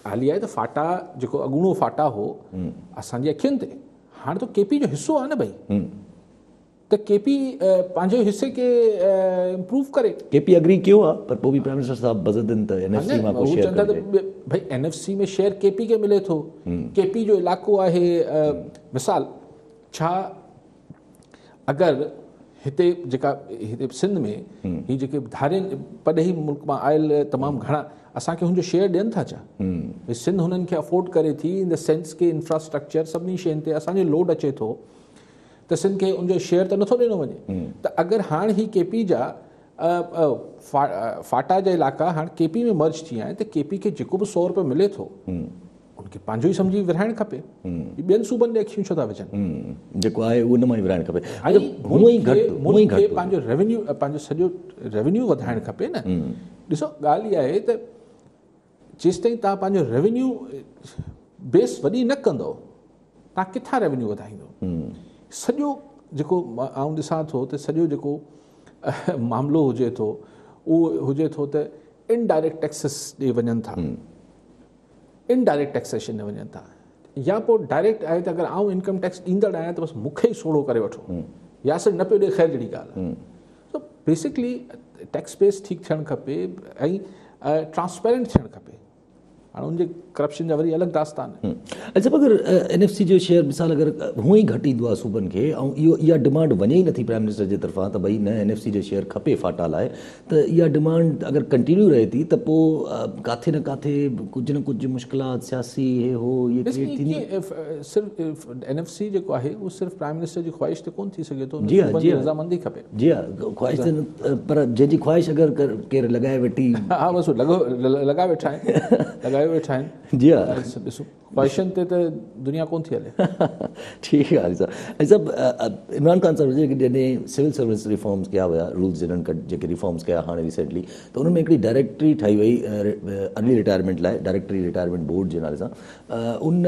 B: ڳالهه اها آهي ته فاٽا جيڪو اڳوڻو فاٽا هو اسان جي اکين تي هاڻي ته ڪي پي جو حصو آهي نه ڀئي. ته ڪي پي پنهنجي حصي کي امپروو ڪري.
A: ڪي پي اگري ڪيو آ پر پوء به پرائم منسٽر صاحب بضد آهن ته اين ايف سي مان ڪو شيئر ڪڍجي.
B: ڀئي اين ايف سي ۾ شيئر ڪي پي کي ملي ٿو. ڪي پي جو علائقو آهي مثال ڇا اگر هتي جيڪا هتي سنڌ ۾ هي جيڪي ڌارين پرڏيهي ملڪ مان آيل تمام گهڻا اسان کي هن جو شيئر ڏين ٿا ڇا؟ ڀئي سنڌ هنن کي افورڊ ڪري ٿي ان the sense ڪي انفراسٽرڪچر سڀني شين تي اسان جو لوڊ اچي ٿو. ته سنڌ کي ان جو شيئر ته نٿو ڏنو وڃي ته اگر هاڻ هي ڪي پي جا فاٽا جا علائقا هاڻ ڪي پي ۾ مرج ٿي ويا آهن ته ڪي پي کي جيڪو به 100 روپيو ملي ٿو ان کي پنهنجو ئي سمجهي ورهائڻ کپي. هي ٻين صوبن ڏي اکيون ڇو ٿا وجهن؟
A: جيڪو آهي ان مان ئي ورهائڻ کپي. هونئن ئي گهٽ
B: هونئن ئي گهٽ پنهنجو ريونيو پنهنجو سڄو ريونيو وڌائڻ کپي نه. ڏسو ڳالهه اها آهي ته جيستائين توهان پنهنجو ريونيو بيس وڏي نه ڪندؤ توهان ڪٿان ريونيو وڌائيندو؟ سڄو جيڪو آئون ڏسان ٿو ته سڄو جيڪو معاملو هجي ٿو اهو هجي ٿو ته انڊائريڪٽ ٽيڪسز ڏي وڃن ٿا، انڊائريڪٽ ٽيڪسيشن ڏي وڃن ٿا يا پوء ڊائريڪٽ آهي ته اگر آئون انڪم ٽيڪس ڏيندڙ آهيان ته بس مون کي ئي سوڙهو ڪري وٺو يا صرف نه پيو ڏي خير جهڙي ڳالهه آهي. سو بيسڪلي ٽيڪس بيس ٺيڪ ٿيڻ کپي ۽ ٽرانسپيرنٽ ٿيڻ کپي. هاڻ ان جي ڪرپشن جا وري الڳ داستان آهن.
A: اڇا اگر اين ايف سي جو شيئر مثال اگر هونئن ئي گهٽ ايندو آهي صوبن کي ۽ اهو اها ڊمانڊ وڃي ئي نٿي پرائم منسٽر جي طرفان ته ڀئي نه اين ايف سي جو شيئر کپي فاٽا لاء ته اها ڊمانڊ اگر ڪنٽينيو رهي ٿي ته پوء ڪاٿي نه ڪاٿي ڪجهه نه ڪجهه مشڪلات سياسي هي هو اهي ڪريئيٽ ٿينديون.
B: صرف اين ايف سي جيڪو آهي اهو صرف پرائم منسٽر جي خواهش تي ڪونه ٿي سگهي ٿو، ان صوبن جي رضامندي کپي.
A: جي ها خواهش ته پر جنهن جي خواهش اگر ڪير لڳائي ويٺي.
B: ها بس لڳائي ويٺا آهن لڳايو ويٺا آهن.
A: जी हा।
B: ॾिसो, ख़्वाहिशनि ते त दुनिया कोन थी हले।
A: ठीकु आहे साहब। ऐं साहब, इमरान ख़ान साहब जेके जॾहिं सिविल सर्विस रिफॉर्म्स कया हुया, रूल्स जिन्हनि जेके रिफॉर्म्स कया हाणे रिसेंटली, त उन में हिकिड़ी डायरेक्टरी ठाही वई अर्ली रिटायरमेंट लाइ, डायरेक्टरी रिटायरमेंट बोर्ड जे नाले सां। उन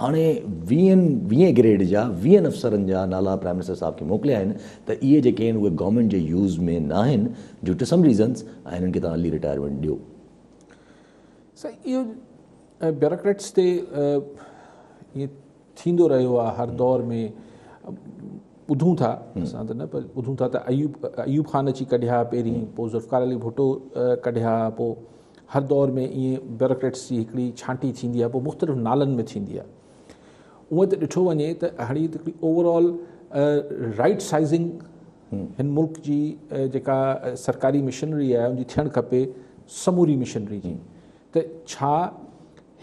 A: हाणे 20 ग्रेड जा 20 अफ़सरनि जा नाला प्राइम मिनिस्टर साहब खे मोकिलिया आहिनि त इहे जेके आहिनि उहे गवर्नमेंट जे यूज़ में न आहिनि ड्यू टू सम रीज़न्स, ऐं हिननि खे तव्हां अर्ली रिटायरमेंट ॾियो।
B: साईं, इहो ब्यूरोक्रेट्स ते ईअं थींदो रहियो आहे हर दौर में। ॿुधूं था असां त न, पर ॿुधूं था त अयूब ख़ान अची कढिया पहिरीं, पोइ ज़ुल्फ़िकार अली भुट्टो कढिया, पोइ हर दौर में ईअं ब्यूरोक्रेट्स जी हिकिड़ी छांटी थींदी आहे, पोइ मुख़्तलिफ़ नालनि में थींदी आहे। उअं त ॾिठो वञे त हाणे हिकिड़ी ओवरऑल राइट साइज़िंग हिन मुल्क जी जेका सरकारी मिशनरी आहे उनजी थियणु खपे, समूरी मिशनरी जी। त छा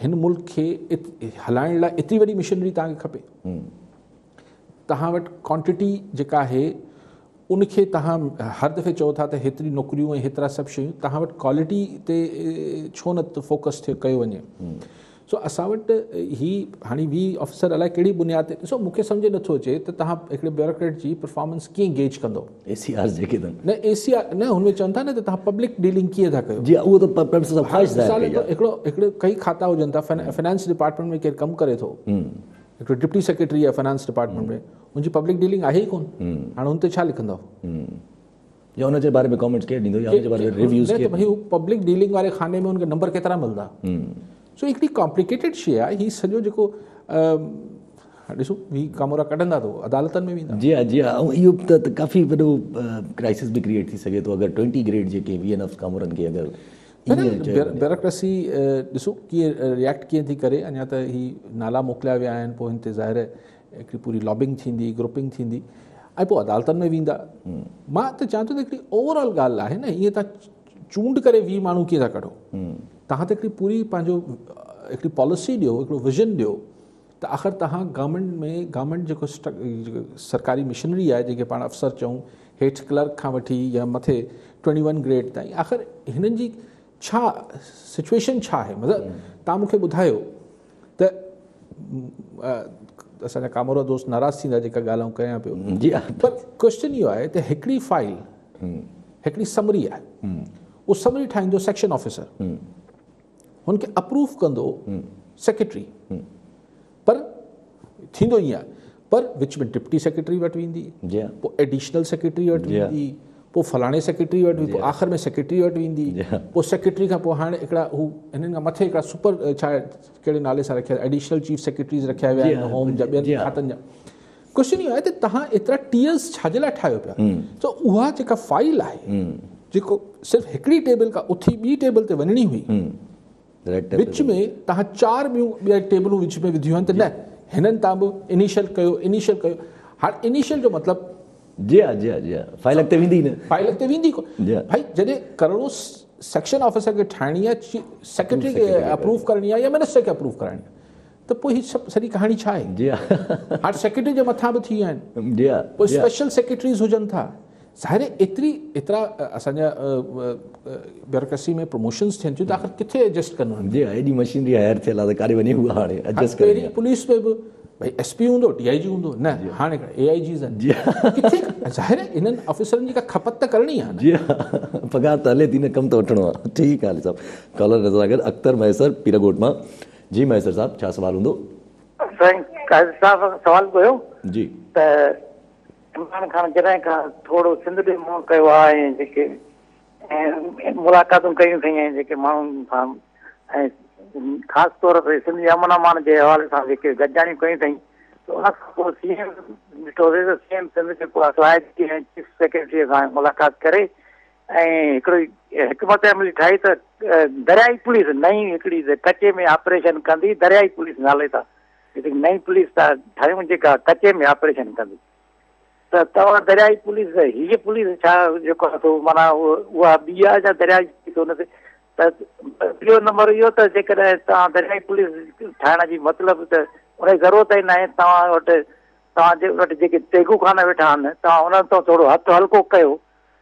B: हिन मुल्क खे हलाइण लाइ एतिरी वॾी मिशनरी तव्हांखे खपे? तव्हां वटि क्वांटिटी जेका आहे उनखे तव्हां हर दफ़े चओ था त हेतिरी नौकरियूं ऐं हेतिरा सभु शयूं, तव्हां वटि क्वालिटी ते छो न फोकस थियो कयो वञे? सो असां वटि ही हाणे 20 ऑफिसर अलाए कहिड़ी बुनियाद ते, ॾिसो मूंखे सम्झ नथो अचे त तव्हां हिकिड़े ब्यूरोक्रेट जी परफॉर्मेंस कीअं गेज कंदो?
A: एसीआर जेके अथनि
B: न, एसीआर न, हुन में चवनि था न त तव्हां पब्लिक डीलिंग कीअं था कयो।
A: जी, उहो त ख़्वाहिश ज़ाहिर कई आहे।
B: हिकिड़ो हिकिड़ो कई खाता हुजनि था, फाइनेंस डिपार्टमेंट में केरु कमु करे थो, हिकिड़ो डिप्टी सेक्रेटरी आहे फाइनेंस डिपार्टमेंट में, उनजी पब्लिक डीलिंग आहे ई कोन, हाणे उन ते छा लिखंदव?
A: या उन जे बारे में कमेंट्स केरु ॾींदो या उन जे बारे में रिव्यूज़
B: केरु? त भई पब्लिक डीलिंग वारे खाने में उनखे नंबर केतिरा मिलंदा? सो हिकिड़ी कॉम्प्लिकेटेड शइ आहे हीअ सॼो जेको। ॾिसो, ही कामोरा कढंदा त अदालतनि में वेंदा।
A: जी हा, जी हा। ऐं इहो त काफ़ी वॾो क्राइसिस बि क्रिएट थी सघे थो अगरि 20 ग्रेड जेके 20 कामोरनि खे अगरि
B: ब्यूरोक्रेसी ॾिसो कीअं रिएक्ट कीअं थी करे। अञा त ही नाला मोकिलिया विया आहिनि, पोइ हिन ते ज़ाहिर हिकिड़ी पूरी लॉबिंग थींदी, ग्रुपिंग थींदी ऐं पोइ अदालतनि में वेंदा। मां त चवां थो त हिकिड़ी ओवरऑल ॻाल्हि आहे न, ईअं तव्हां चूंड करे 20 माण्हू कीअं था कढो? तव्हां त हिकिड़ी पूरी पंहिंजो हिकिड़ी पॉलिसी ॾियो, हिकिड़ो विजन ॾियो त आख़िर तव्हां गवर्नमेंट में गवर्नमेंट जेको सरकारी मिशनरी आहे, जेके पाण अफ़सर चऊं, हेठि क्लर्क खां वठी या मथे 21 ग्रेड ताईं, आख़िर हिननि जी छा सिचुएशन छा आहे? मतिलबु तव्हां मूंखे ॿुधायो त असांजा कामोरा दोस्त नाराज़ थींदा जेका ॻाल्हि आउं कयां पियो, पर क्वेश्चन इहो आहे त हिकिड़ी फाइल, हिकिड़ी समरी आहे, उहो समरी ठाहींदो सेक्शन ऑफिसर, हुनखे अप्रूव कंदो सेक्रेटरी, पर थींदो ईअं आहे, पर विच में डिप्टी सेक्रेटरी वटि वेंदी, पोइ एडिशनल सेक्रेटरी वटि वेंदी, पोइ फलाणे सेक्रेटरी वटि वेंदी, पोइ आख़िर में सेक्रेटरी वटि वेंदी, पोइ सेक्रेटरी खां पोइ हाणे हिकिड़ा हू हिननि खां मथे हिकिड़ा सुपर छा कहिड़े नाले सां रखिया, एडिशनल चीफ सेक्रेटरीज़ रखिया विया आहिनि होम जा, ॿियनि खातनि जा। क्वेश्चन इहो आहे त तव्हां एतिरा टीयर्स छाजे लाइ ठाहियो पिया? त उहा जेका फाइल आहे, जेको सिर्फ़ु हिकिड़ी टेबल खां उथी ॿी टेबल ते वञिणी हुई, विच में तव्हां 4 ॿियूं ॿिया टेबलूं विच में विधियूं आहिनि त न हिननि तां बि इनिशियल कयो, इनिशियल कयो। हाणे इनिशियल जो मतिलबु
A: जी हा, जी हा, जी हा, फाइल अॻिते वेंदी न,
B: फाइल अॻिते वेंदी कोन। भाई जॾहिं करिणो सेक्शन ऑफिसर खे ठाहिणी आहे, सेक्रेटरी खे अप्रूव करणी आहे या मिनिस्टर खे अप्रूव कराइणी आहे, त पोइ हीअ सभु सॼी कहाणी छा आहे?
A: जी हा,
B: हाणे सेक्रेटरी जे मथां बि थी विया आहिनि,
A: जी हा,
B: पोइ स्पेशल सेक्रेटरीज़ हुजनि था। ज़ाहिर आहे एतिरी एतिरा असांजा ब्यूरोक्रेसी में प्रमोशंस थियनि थियूं त आख़िर किथे एडजस्ट करणो?
A: जी हा, एॾी मशीनरी हायर थियल आहे त काॾे वञे उहा हाणे एडजस्ट करणी आहे।
B: पुलिस में बि भई एसपी हूंदो, डीआईजी हूंदो, न हाणे एआईजीज़ आहिनि, किथे? ज़ाहिर आहे इन्हनि ऑफिसरनि जी का खपत त करणी आहे।
A: जी हा, पघार त हले थी न, कमु त वठिणो आहे। ठीकु आहे साहिबु। कॉलर नज़र अगरि अख्तर महेसर पीरागोठ मां। जी महेसर साहिबु, छा सवालु हूंदो?
F: साईं काज़ी साहिब, सवालु कयो
A: जी
F: त इमरान ख़ान जॾहिं खां थोरो सिंध ॾे मुंहुं कयो आहे ऐं जेके मुलाक़ातूं कयूं अथई ऐं जेके माण्हुनि सां ऐं ख़ासि तौर ते सिंध जे अमन अमान जे हवाले सां जेके गॾिजाणियूं कयूं अथई, त उन खां पोइ सीएम ॾिठोसीं त सीएम सिंध जेको आहे ऐं चीफ सेक्रेटरीअ सां मुलाक़ात करे ऐं हिकिड़ो हिकमत अमली ठाही त दरियाई पुलिस नई हिकिड़ी कचे में ऑपरेशन कंदी, दरियाई पुलिस नाले सां हिकिड़ी नई पुलिस था ठाहियूं जेका कचे में ऑपरेशन कंदी। त तव्हां दरियाई पुलिस, हीअ पुलिस छा जेको आहे सो माना उहा ॿी आहे या दरियाई पुलिस हुन ते? त टियों नंबर इहो त जेकॾहिं तव्हां दरियाई पुलिस ठाहिण जी मतिलबु त उनजी ज़रूरत ई न आहे, तव्हां वटि तव्हांजे वटि जेके तेगू खान वेठा आहिनि, तव्हां उन्हनि तां थोरो हथु हल्को कयो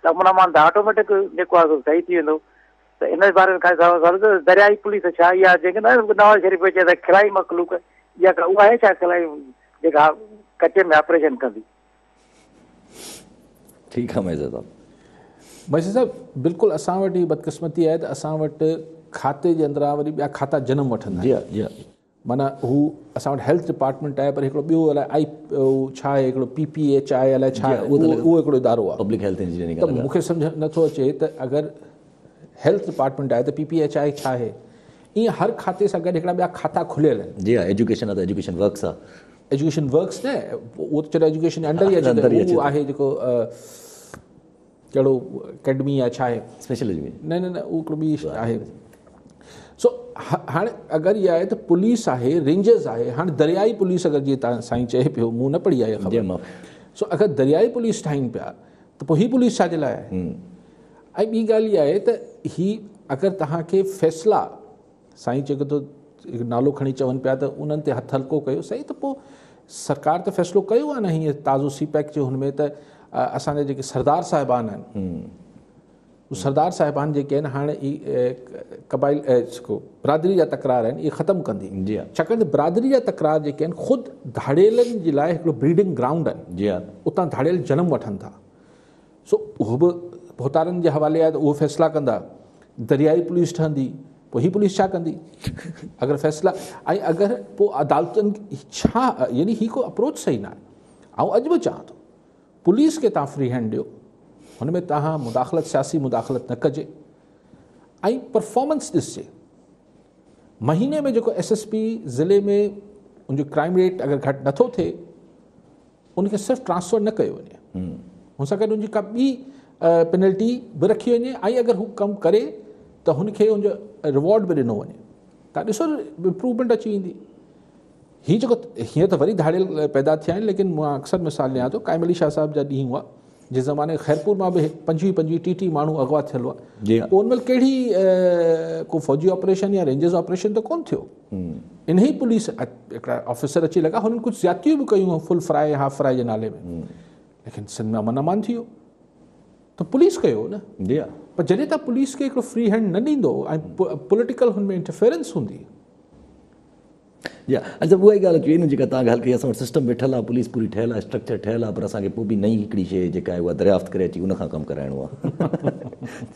F: त अमन अमान त ऑटोमेटिक जेको आहे सो सही थी वेंदो। ته ان باري ۾ کانئس سوال ته دريائي پوليس ڇا اها جيڪي نه نواز شريف چئي ته خلائي مخلوق اها ڪا اها آهي ڇا خلائي جيڪا ڪچي ۾ آپريشن ڪندي.
A: ٺيڪ آ مهيسر صاحب.
B: مهيسر صاحب بلڪل اسان وٽ هي بدقسمتي آهي ته اسان وٽ کاتي جي اندران وري ٻيا کاتا جنم وٺندا آهن.
A: جي ها جي ها.
B: معنيٰ هو اسان وٽ هيلٿ ڊپارٽمينٽ آهي پر هڪڙو ٻيو الائي آئي ڇا آهي هڪڙو پي پي ايڇ آهي الائي ڇا آهي اهو هڪڙو ادارو آهي
A: پبلڪ هيلٿ انجنيئرنگ
B: ته مون کي سمجهه نٿو اچي ته اگر هيلٿ ڊپارٽمينٽ آهي ته پي پي ايڇ I ڇا آهي ائين هر کاتي سان گڏ هڪڙا ٻيا کاتا کليل آهن.
A: جي ها ايجوڪيشن آهي ته ايجوڪيشن ورڪس آهي.
B: ايجوڪيشن ورڪس نه اهو ته چلو ايجوڪيشن جي انڊر ئي اچي ٿو اهو آهي جيڪو ڪهڙو اڪيڊمي يا ڇا آهي
A: اسپيشل ايجوڪيشن
B: نه نه نه اهو هڪڙو ٻي آهي سو هاڻي اگر اها آهي ته پوليس آهي رينجرز آهي هاڻي دريائي پوليس اگر جيئن توهان سائين چئي پيو مون نه پڙهي آهي خبر سو اگر دريائي پوليس ٺاهين پيا ته پوء هي پوليس ڇا جي لاء آهي ۽ ٻي ڳالهه اها آهي ته هي اگر توهان کي فيصلا سائين چئي ٿو هڪ نالو کڻي چون پيا ته انهن تي هٿ هلڪو ڪيو سائين ته پوء سرڪار ته فيصلو ڪيو آهي نه هيئن تازو سي پيڪ جي هن ۾ ته اسان جا جيڪي سردار صاحبان آهن هو سردار صاحبان جيڪي آهن هاڻي قبائل برادري جا تڪرار آهن اهي ختم ڪندي
A: جي ها
B: ڇاڪاڻ ته برادري جا تڪرار جيڪي آهن خود ڌاڙيلن جي لاء هڪڙو بريڊنگ گرائونڊ آهن
A: جي ها
B: اتان ڌاڙيل جنم وٺن ٿا سو اهو به ڀوتارن جي حوالي آهي ته اهو فيصلا ڪندا، دريائي پوليس ٺهندي، پوء هي پوليس ڇا ڪندي؟ اگر فيصلا ۽ اگر پوء عدالتن ڇا يعني هي ڪو اپروچ صحيح نه آهي. آئون اڄ به چوان ٿو پوليس کي توهان فري هينڊ ڏيو، هن ۾ توهان مداخلت سياسي مداخلت نه ڪجي ۽ پرفارمنس ڏسجي. مهيني ۾ جيڪو ايس ايس پي ضلعي ۾ ان جو ڪرائم ريٽ اگر گهٽ نٿو ٿئي ان کي صرف ٽرانسفر نه ڪيو وڃي هن سان گڏ ان جي ڪا ٻي پينلٽي به رکي وڃي ۽ اگر هو ڪم ڪري ته هن کي ان جو ريوارڊ به ڏنو وڃي توهان ڏسو امپروومينٽ اچي ويندي هي جيڪو هيئن ته وري ڌاڙيل پيدا ٿيا آهن ليڪن مان اڪثر مثال ڏيان ٿو قائم علي شاهه صاحب جا ڏينهن هئا جنهن زماني خيرپور مان به پنجويهه پنجويهه ٽيهه ٽيهه ماڻهو اغوا ٿيل هئا
A: جي ها
B: پوء ان مهل ڪهڙي ڪو فوجي آپريشن يا رينجرز آپريشن ته ڪون ٿيو انهي پوليس هڪڙا آفيسر اچي لڳا هنن ڪجهه زيادتيون به ڪيون فل فرائي هاف فرائي جي نالي ۾ ليڪن سنڌ ۾ امن امان ٿي ويو ته پوليس ڪيو نه
A: جي ها
B: پر جڏهن توهان پوليس کي هڪڙو فري هينڊ نه ڏيندو ۽ پوليٽيڪل هن ۾ انٽرفيئرنس هوندي
A: جي ها اچا اها ئي ڳالهه اچي وئي نه جيڪا توهان ڳالهه ڪئي اسان وٽ سسٽم ويٺل آهي پوليس پوري ٺهيل آهي اسٽرڪچر ٺهيل آهي پر اسان کي پوء به نئين هڪڙي شيء جيڪا آهي اها دريافت ڪري اچي ان کان ڪم ڪرائڻو آهي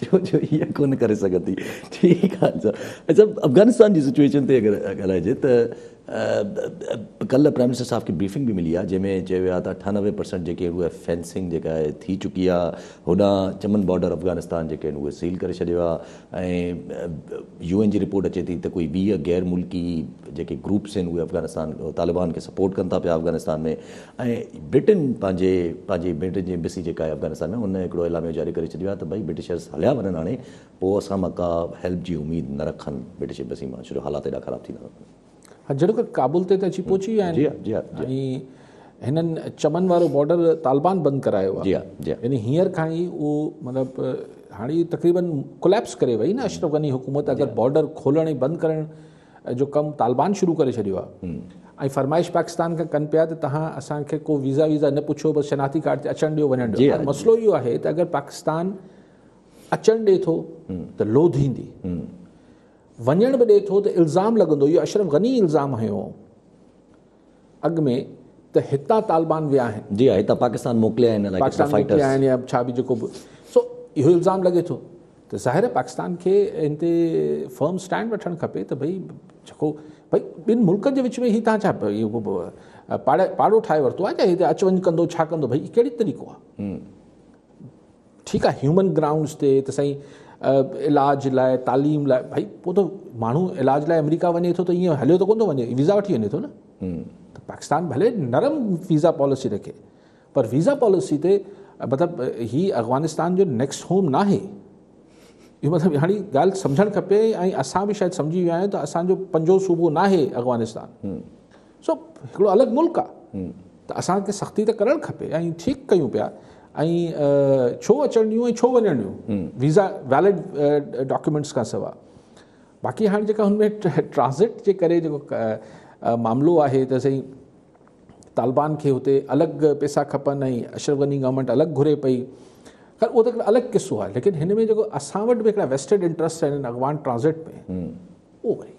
A: ڇو جو هيء ڪونه ڪري سگهندي ٺيڪ آهي اچا اچا افغانستان جي سچويشن تي اگر ڳالهائجي ته ڪلهه پرائم منسٽر صاحب کي بريفنگ به ملي آهي جنهن ۾ چيو ويو آهي ته 98% جيڪي اهي فينسنگ جيڪا آهي ٿي چڪي آهي هوڏانهن چمن بارڊر افغانستان جيڪي آهن اهي سيل ڪري ڇڏيو آهي ۽ يو اين جي رپورٽ اچي ٿي ته ڪوئي 20 غير ملڪي جيڪي گروپس آهن اهي افغانستان طالبان کي سپورٽ ڪن ٿا پيا افغانستان ۾ ۽ برٽن پنهنجي پنهنجي برٽن جي ايمبسي جيڪا آهي افغانستان ۾ ان هڪڙو اعلاميو جاري ڪري ڇڏيو آهي ته ڀئي برٽشرس هليا وڃن هاڻي پوء اسان مان ڪا هيلپ جي اميد نه رکن برٽش ايمبسي مان ڇو جو حالات ايڏا خراب ٿيندا وڃن.
B: ها جهڙوڪر ڪابل تي ته اچي پهچي ويا آهن
A: جي ها جي ها
B: ۽ هنن چمن وارو بارڊر طالبان بند ڪرايو آهي
A: جي ها جي ها
B: يعني هينئر کان ئي اهو مطلب هاڻي تقريبن ڪوليپس ڪري وئي نه اشرف غني حڪومت اگر بارڊر کولڻ ۽ بند ڪرڻ جو ڪم طالبان شروع ڪري ڇڏيو آهي ۽ فرمائش پاڪستان کان ڪن پيا ته توهان اسان کي ڪو ويزا ويزا نه پڇو بس شناختي ڪارڊ تي اچڻ ڏيو وڃڻ ڏيو مسئلو اهو آهي ته اگر پاڪستان اچڻ ڏي ٿو ته لوڌ ايندي وڃڻ به ڏئي ٿو ته الزام لڳندو، اهو اشرف غني الزام هنيو هو اڳ ۾ ته هتان طالبان ويا آهن.
A: جي ها هتان پاڪستان موڪليا آهن الائي ڪيترا
B: پاڪستان
A: فائٽرز.
B: موڪليا آهن يا ڇا به جيڪو به سو اهو الزام لڳي ٿو ته ظاهر آهي پاڪستان کي ان تي فرم اسٽينڊ وٺڻ کپي ته ڀئي جيڪو ڀئي ٻن ملڪن جي وچ ۾ هي توهان ڇا اهو پاڙو ٺاهي ورتو آهي ڇا هتي اچ وڃ ڪندو ڇا ڪندو ڀئي ڪهڙي طريقو آهي. ٺيڪ آ هيومن گرائونڊز تي ته سائين علاج لاء تعليم لاء ڀائي پوء ته ماڻهو علاج لاء آمريڪا وڃي ٿو ته ائين هليو ته ڪونه ٿو وڃي ويزا وٺي وڃي ٿو نه ته پاڪستان ڀلي نرم ويزا پاليسي رکي پر ويزا پاليسي تي مطلب هي افغانستان جو نيڪسٽ هوم ناهي اهو مطلب هاڻي ڳالهه سمجهڻ کپي ۽ اسان به شايد سمجهي ويا آهيون ته اسان جو پنجون صوبو ناهي افغانستان سو هڪڙو الڳ ملڪ آ ته اسان کي سختي ته ڪرڻ کپي ۽ ٺيڪ ڪيون پيا ۽ ڇو اچڻ ڏيون ۽ ڇو وڃڻ ڏيون ويزا ويلڊ ڊاڪيومينٽس کان سوا باقي هاڻي جيڪا هن ۾ ٽرانزٽ جي ڪري جيڪو معاملو آهي ته سائين طالبان کي هتي الڳ پيسا کپن ۽ اشرف غني گورنمينٽ الڳ گهري پئي. خير اهو ته هڪڙو الڳ قصو آهي ليڪن هن ۾ جيڪو اسان وٽ به هڪڙا ويسٽيڊ انٽرسٽ آهن افغان ٽرانزٽ ۾ اهو وري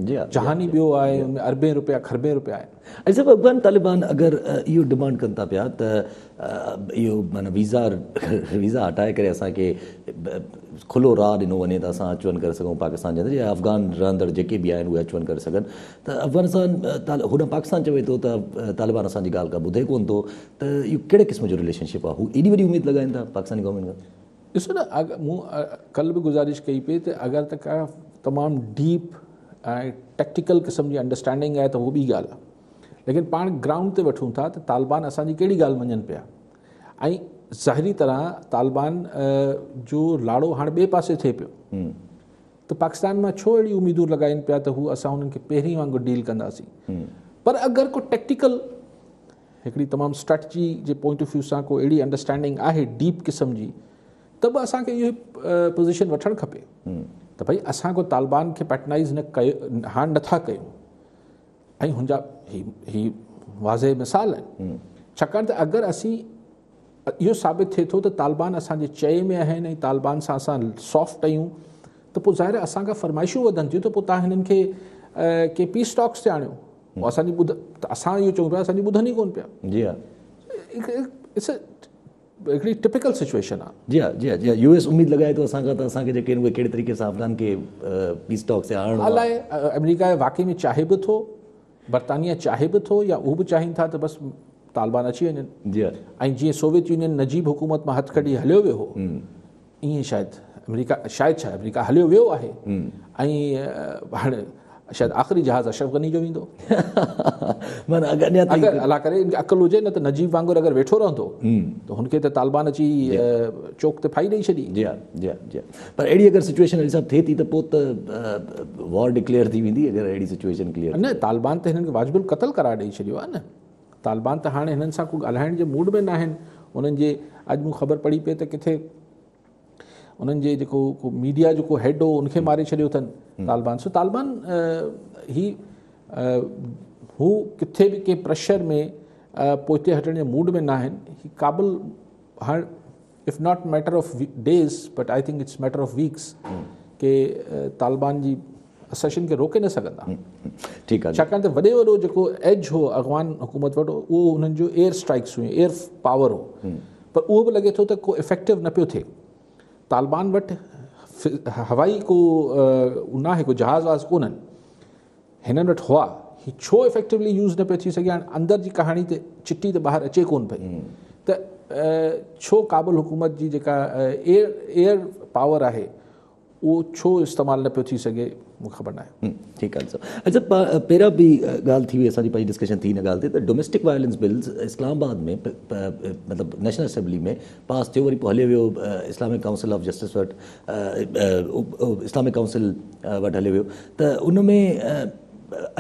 B: جهان ئي ٻيو آهي ان ۾ اربين روپيا کربين روپيا آهن.
A: علي صاحب افغان طالبان اگر اهو ڊمانڊ ڪن ٿا پيا ته اهو معنيٰ ويزا ويزا هٽائي ڪري اسان کي کلو راهه ڏنو وڃي ته اسان اچ وڃ ڪري سگهون پاڪستان جي اندر يا افغان رهندڙ جيڪي به آهن اهي اچ وڃ ڪري سگهن ته افغانستان هوڏانهن پاڪستان چوي ٿو ته طالبان اسان جي ڳالهه ڪا ٻڌي ڪونه ٿو ته اهو ڪهڙي قسم جو رليشن شپ آهي هو ايڏي وڏي اميد لڳائن ٿا پاڪستاني گورنمينٽ کان.
B: ڏسو نه مون ڪلهه به گذارش ڪئي پئي ته اگر ته ڪا تمام ڊيپ ۽ ٽيڪٽيڪل قسم جي انڊرسٽينڊنگ آهي ته هو ٻي ڳالهه آهي ليڪن پاڻ گرائونڊ تي وٺون ٿا ته طالبان اسان جي ڪهڙي ڳالهه مڃن پيا ۽ ظاهري طرح طالبان جو لاڙو هاڻ ٻئي پاسي ٿئي پيو ته پاڪستان مان ڇو اهڙي اميدون لڳائين پيا ته هو اسان انهن کي پهرين وانگر ڊيل ڪنداسين پر اگر ڪو ٽيڪٽيڪل هڪڙي تمام اسٽريٽجي جي پوائنٽ آف ويو سان ڪو اهڙي انڊرسٽينڊنگ آهي ڊيپ قسم جي ته به اسان کي اهو پوزيشن وٺڻ کپي ته ڀئي اسان ڪو طالبان کي پيٽرنائز نه ڪيو هاڻ نٿا ڪيون ۽ هن جا هي هي واضح مثال آهن ڇاڪاڻ ته اگر اسين اهو ثابت ٿئي ٿو ته طالبان اسان جي چئي ۾ آهن ۽ طالبان سان اسان سافٽ آهيون ته پوء ظاهر آهي اسان کان فرمائشون وڌن ٿيون ته پوء توهان هنن کي ڪي پيس ٽاڪس تي آڻيو پوء اسان جي ٻڌ ته اسان اهو چئون پيا اسان جي ٻڌن ئي ڪونه پيا.
A: جي ها.
B: It's هڪڙي ٽپيڪل سچويشن آ.
A: جي ها جي ها جي ها يو ايس اميد لڳائي ٿو اسان کان ته اسان کي جيڪي آهن اهي ڪهڙي طريقي سان افغان کي پيس ٽاڪس تي آڻڻو آ.
B: الائي آمريڪا واقعي ۾ چاهي به ٿو برطانيا چاهي به ٿو يا هو به چاهين ٿا ته بس طالبان اچي وڃن.
A: جي ها.
B: ۽ جيئن سوويت يونين نجيب حڪومت مان هٿ ڪڍي هليو ويو هو ائين شايد آمريڪا شايد ڇا آمريڪا هليو ويو آهي ۽ هاڻي شايد آخري جهاز اشرف غني جو ويندو.
A: معنيٰ اگر اڃا تائين
B: اگر الله ڪري ان کي عقل هجي نه ته نجيب وانگر اگر ويٺو رهندو ته هن کي ته طالبان اچي چوڪ تي ڦاهي ڏئي ڇڏي.
A: جي ها جي ها جي ها پر اهڙي اگر سچويشن علي صاحب ٿئي ٿي ته پوء ته وار ڊڪليئر ٿي ويندي اگر اهڙي سچويشن ڪليئر
B: نه طالبان ته هنن کي واجب القتل قرار ڏئي ڇڏيو آهي نه. طالبان ته هاڻي هنن سان ڪو ڳالهائڻ جي موڊ ۾ ناهن. انهن جي اڄ مون خبر پڙي پئي ته ڪٿي انهن جي جيڪو ڪو ميڊيا جو ڪو هيڊ هو ان کي ماري ڇڏيو اٿن طالبان. سو طالبان هي هو ڪٿي به ڪنهن پريشر ۾ پوئتي هٽڻ جي موڊ ۾ ناهن. هي ڪابل هاڻ if not matter of days but I think it's matter of weeks ڪي طالبان جي اسيشن کي روڪي نه سگهندا.
A: ٺيڪ آ.
B: ڇاڪاڻ ته وڏي وڏو جيڪو ايج هو افغان حڪومت وٽ اهو انهن جو ايئر اسٽرائڪس هيون ايئر پاور هو پر اهو به لڳي ٿو ته ڪو افيڪٽو نه پيو ٿئي. طالبان وٽ هوائي ڪو ناهي ڪو جهاز وهاز ڪونهن. هنن وٽ هئا، هي ڇو افيڪٽولي يوز نه پيو ٿي سگهي، هاڻ اندر جي ڪهاڻي ته چٽي ته ٻاهر اچي ڪونه پئي ته ڇو ڪابل حڪومت جي جيڪا ايئر ايئر پاور آهي اهو ڇو استعمال نه پيو ٿي سگهي مون کي خبر ناهي.
A: ٺيڪ آهي صاحب. اڇا پهريان به ڳالهه ٿي هئي اسان جي پنهنجي ڊسڪشن ٿي ان ڳالهه تي ته ڊوميسٽڪ وائلنس بلز اسلام آباد ۾ مطلب نيشنل اسيمبلي ۾ پاس ٿيو وري پوء هليو ويو اسلامڪ ڪائونسل آف جسٽس وٽ اسلامڪ ڪائونسل وٽ هليو ويو ته ان ۾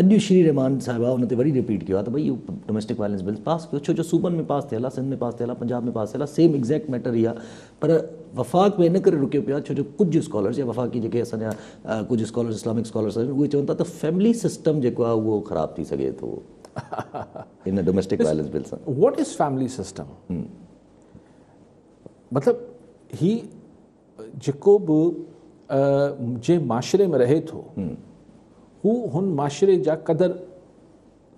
A: اڄ شيري رحمان صاحبه ان تي وري رپيٽ ڪيو آهي ته ڀئي اهو ڊوميسٽڪ وائلنس بل پاس ڪيو ڇو جو صوبن ۾ پاس ٿيل آهي سنڌ ۾ پاس ٿيل آهي پنجاب ۾ پاس ٿيل آهي سيم ايگزيڪٽ ميٽر ئي آهي پر وفاق ۾ ان ڪري رڪيو پيو آهي ڇو جو ڪجهه اسڪالرس يا وفاقي جيڪي اسان جا ڪجهه اسڪالرس اسلامڪ اسڪالرس آهن اهي چون ٿا ته فيملي سسٽم جيڪو آهي اهو خراب ٿي سگهي ٿو ان ڊوميسٽڪ وائلنس بل سان.
B: واٽ از فيملي سسٽم مطلب هي جيڪو به جنهن معاشري ۾ رهي ٿو هو هن معاشري جا قدر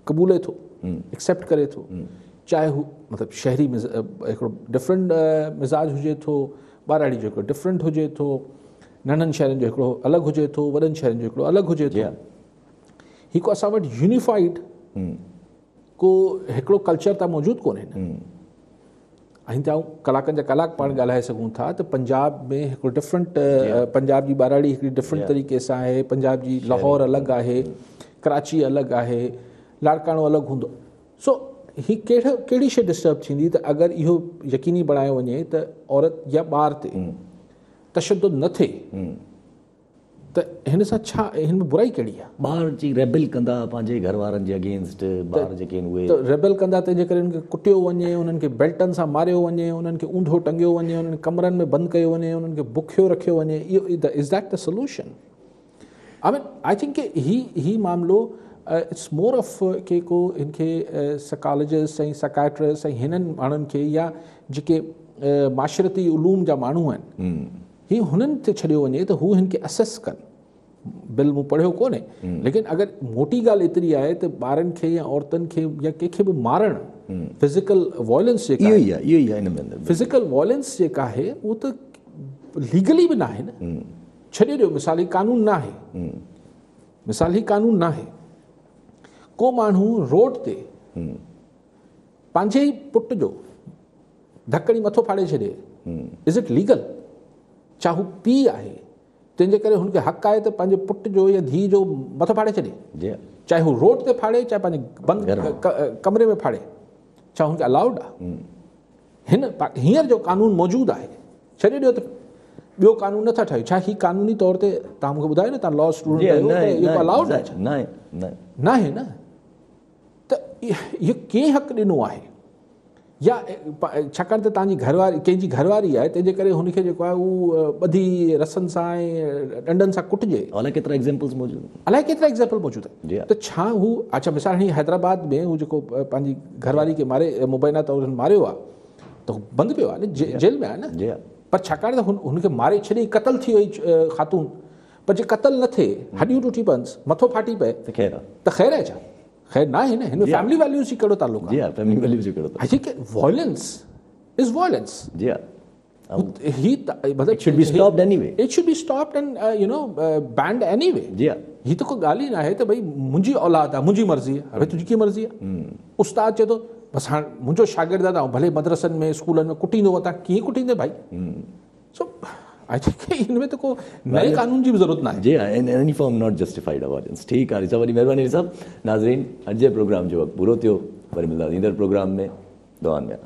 B: قبولي ٿو ايڪسيپٽ ڪري ٿو چاهي هو مطلب شهري هڪڙو ڊفرنٽ مزاج هجي ٿو ٻهراڙي جو هڪڙو ڊفرنٽ هجي ٿو ننڍن شهرن جو هڪڙو الڳ هجي ٿو وڏن شهرن جو هڪڙو الڳ هجي ٿو هي ڪو اسان وٽ يونيفائيڊ ڪو هڪڙو ڪلچر ته موجود ڪونهي نه ۽ ته ڪلاڪن جا ڪلاڪ پاڻ ڳالهائي سگهون ٿا ته پنجاب ۾ هڪڙو ڊفرنٽ پنجاب جي ٻهراڙي هڪڙي ڊفرنٽ طريقي سان آهي پنجاب جي لاهور الڳ آهي ڪراچي الڳ آهي لاڙڪاڻو الڳ هوندو سو هي ڪهڙو ڪهڙي شي ڊسٽرب ٿيندي ته اگر اهو يقيني بڻايو وڃي ته عورت يا ٻار تي تشدد نه ٿئي ته هن سان ڇا هن ۾ برائي ڪهڙي آهي؟
A: ٻار چي ريبل ڪندا پنهنجي گهر وارن جي اگينسٽ ٻار جيڪي آهن اهي.
B: ته ريبل ڪندا تنهن جي ڪري انهن کي ڪٽيو وڃي انهن کي بيلٽن سان ماريو وڃي انهن کي اونڌو ٽنگيو وڃي انهن کي ڪمرن ۾ بند ڪيو وڃي انهن کي بکيو رکيو وڃي اهو is that the solution I mean I think ڪي هي هي معاملو it's more of ڪي ڪو هن کي سائيڪالاجسٽ ۽ سائيڪائٽرسٽ ۽ هنن ماڻهن کي يا جيڪي معاشرتي علوم جا ماڻهو آهن هي هنن تي ڇڏيو وڃي ته هو هن کي اسيس ڪن. بل مون پڙهيو ڪونهي ليڪن اگر موٽي ڳالهه ايتري آهي ته ٻارن کي يا عورتن کي يا ڪنهن کي به مارڻ فزيڪل وائلنس جيڪا
A: اهو ئي آهي اهو ئي آهي ان ۾ اندر
B: فزيڪل وائلنس جيڪا آهي اهو ته ليگلي به ناهي نه. ڇڏي ڏيو مثال هي قانون ناهي، مثال هي قانون ناهي ڪو ماڻهو روڊ تي پنهنجي ئي پٽ جو ڌڪ ڏئي مٿو ڦاڙي ڇڏي، از it legal? ڇا هو پيء آهي تنهن جي ڪري هن کي حق آهي ته پنهنجي پٽ جو يا ڌيء جو مٿو ڦاڙي ڇڏي؟ چاهي هو روڊ تي ڦاڙي چاهي پنهنجي بند ڪمري ۾ ڦاڙي، ڇا هن کي الائوڊ آهي؟ هن هينئر جو قانون موجود آهي ڇڏي ڏيو ته ٻيو قانون نٿا ٺاهيون، ڇا هي قانوني طور تي توهان مون کي ٻڌايو نه توهان لا اسٽوڊنٽ آهيو ته اهو الائوڊ آهي ڇا؟ ناهي نه. ته اهو ڪنهن حق ڏنو آهي؟ يا ڇاڪاڻ ته توهان جي گهر واري ڪنهن جي گهر واري آهي تنهن جي ڪري هن کي جيڪو آهي اهو ٻڌي رسن سان ۽ ڏنڊن سان ڪٽجي.
A: الائي ڪيترا ايگزامپلز موجود آهن.
B: الائي ڪيترا ايگزامپل موجود آهن. ته ڇا هو اڇا مثال هاڻي حيدرآباد ۾ هو جيڪو پنهنجي گهر واري کي ماري مبينا طور هن ماريو آهي ته هو بند پيو آهي نه جيل ۾ آهي نه. پر ڇاڪاڻ ته هن کي ماري ڇڏي قتل ٿي وئي خاتون پر جي قتل نه ٿئي هڏيون ٽٽي پونس مٿو ڦاٽي پئي
A: ته خير آهي.
B: ته خير آهي ڇا؟ خير ناهي نه. هن ۾ فيملي ويليوز جي ڪهڙو تعلق آهي؟
A: جي ها فيملي ويليوز جو ڪهڙو تعلق؟
B: I think violence is violence.
A: جي ها
B: هي مطلب
A: it should be stopped anyway.
B: It should be stopped and you know banned anyway.
A: جي ها
B: هي ته ڪو ڳالهه ئي ناهي ته ڀئي منهنجي اولاد آهي منهنجي مرضي آهي. ڀئي تنهنجي ڪيئن مرضي آهي؟ استاد چئي ٿو بس هاڻ منهنجو شاگرد آهي ته آئون ڀلي مدرسن ۾ اسڪولن ۾ ڪٽيندو وتان. ڪيئن ڪٽيندين ڀائي؟ سو I think هن ۾ ته ڪو نئين قانون جي به ضرورت ناهي.
A: جي ها in any form not justified violence. ٺيڪ آهي صاحب وڏي مهرباني صاحب. ناظرين اڄ جي پروگرام جو وقت پورو ٿيو وري ملنداسين ايندڙ پروگرام ۾ دعائن ۾ ياد.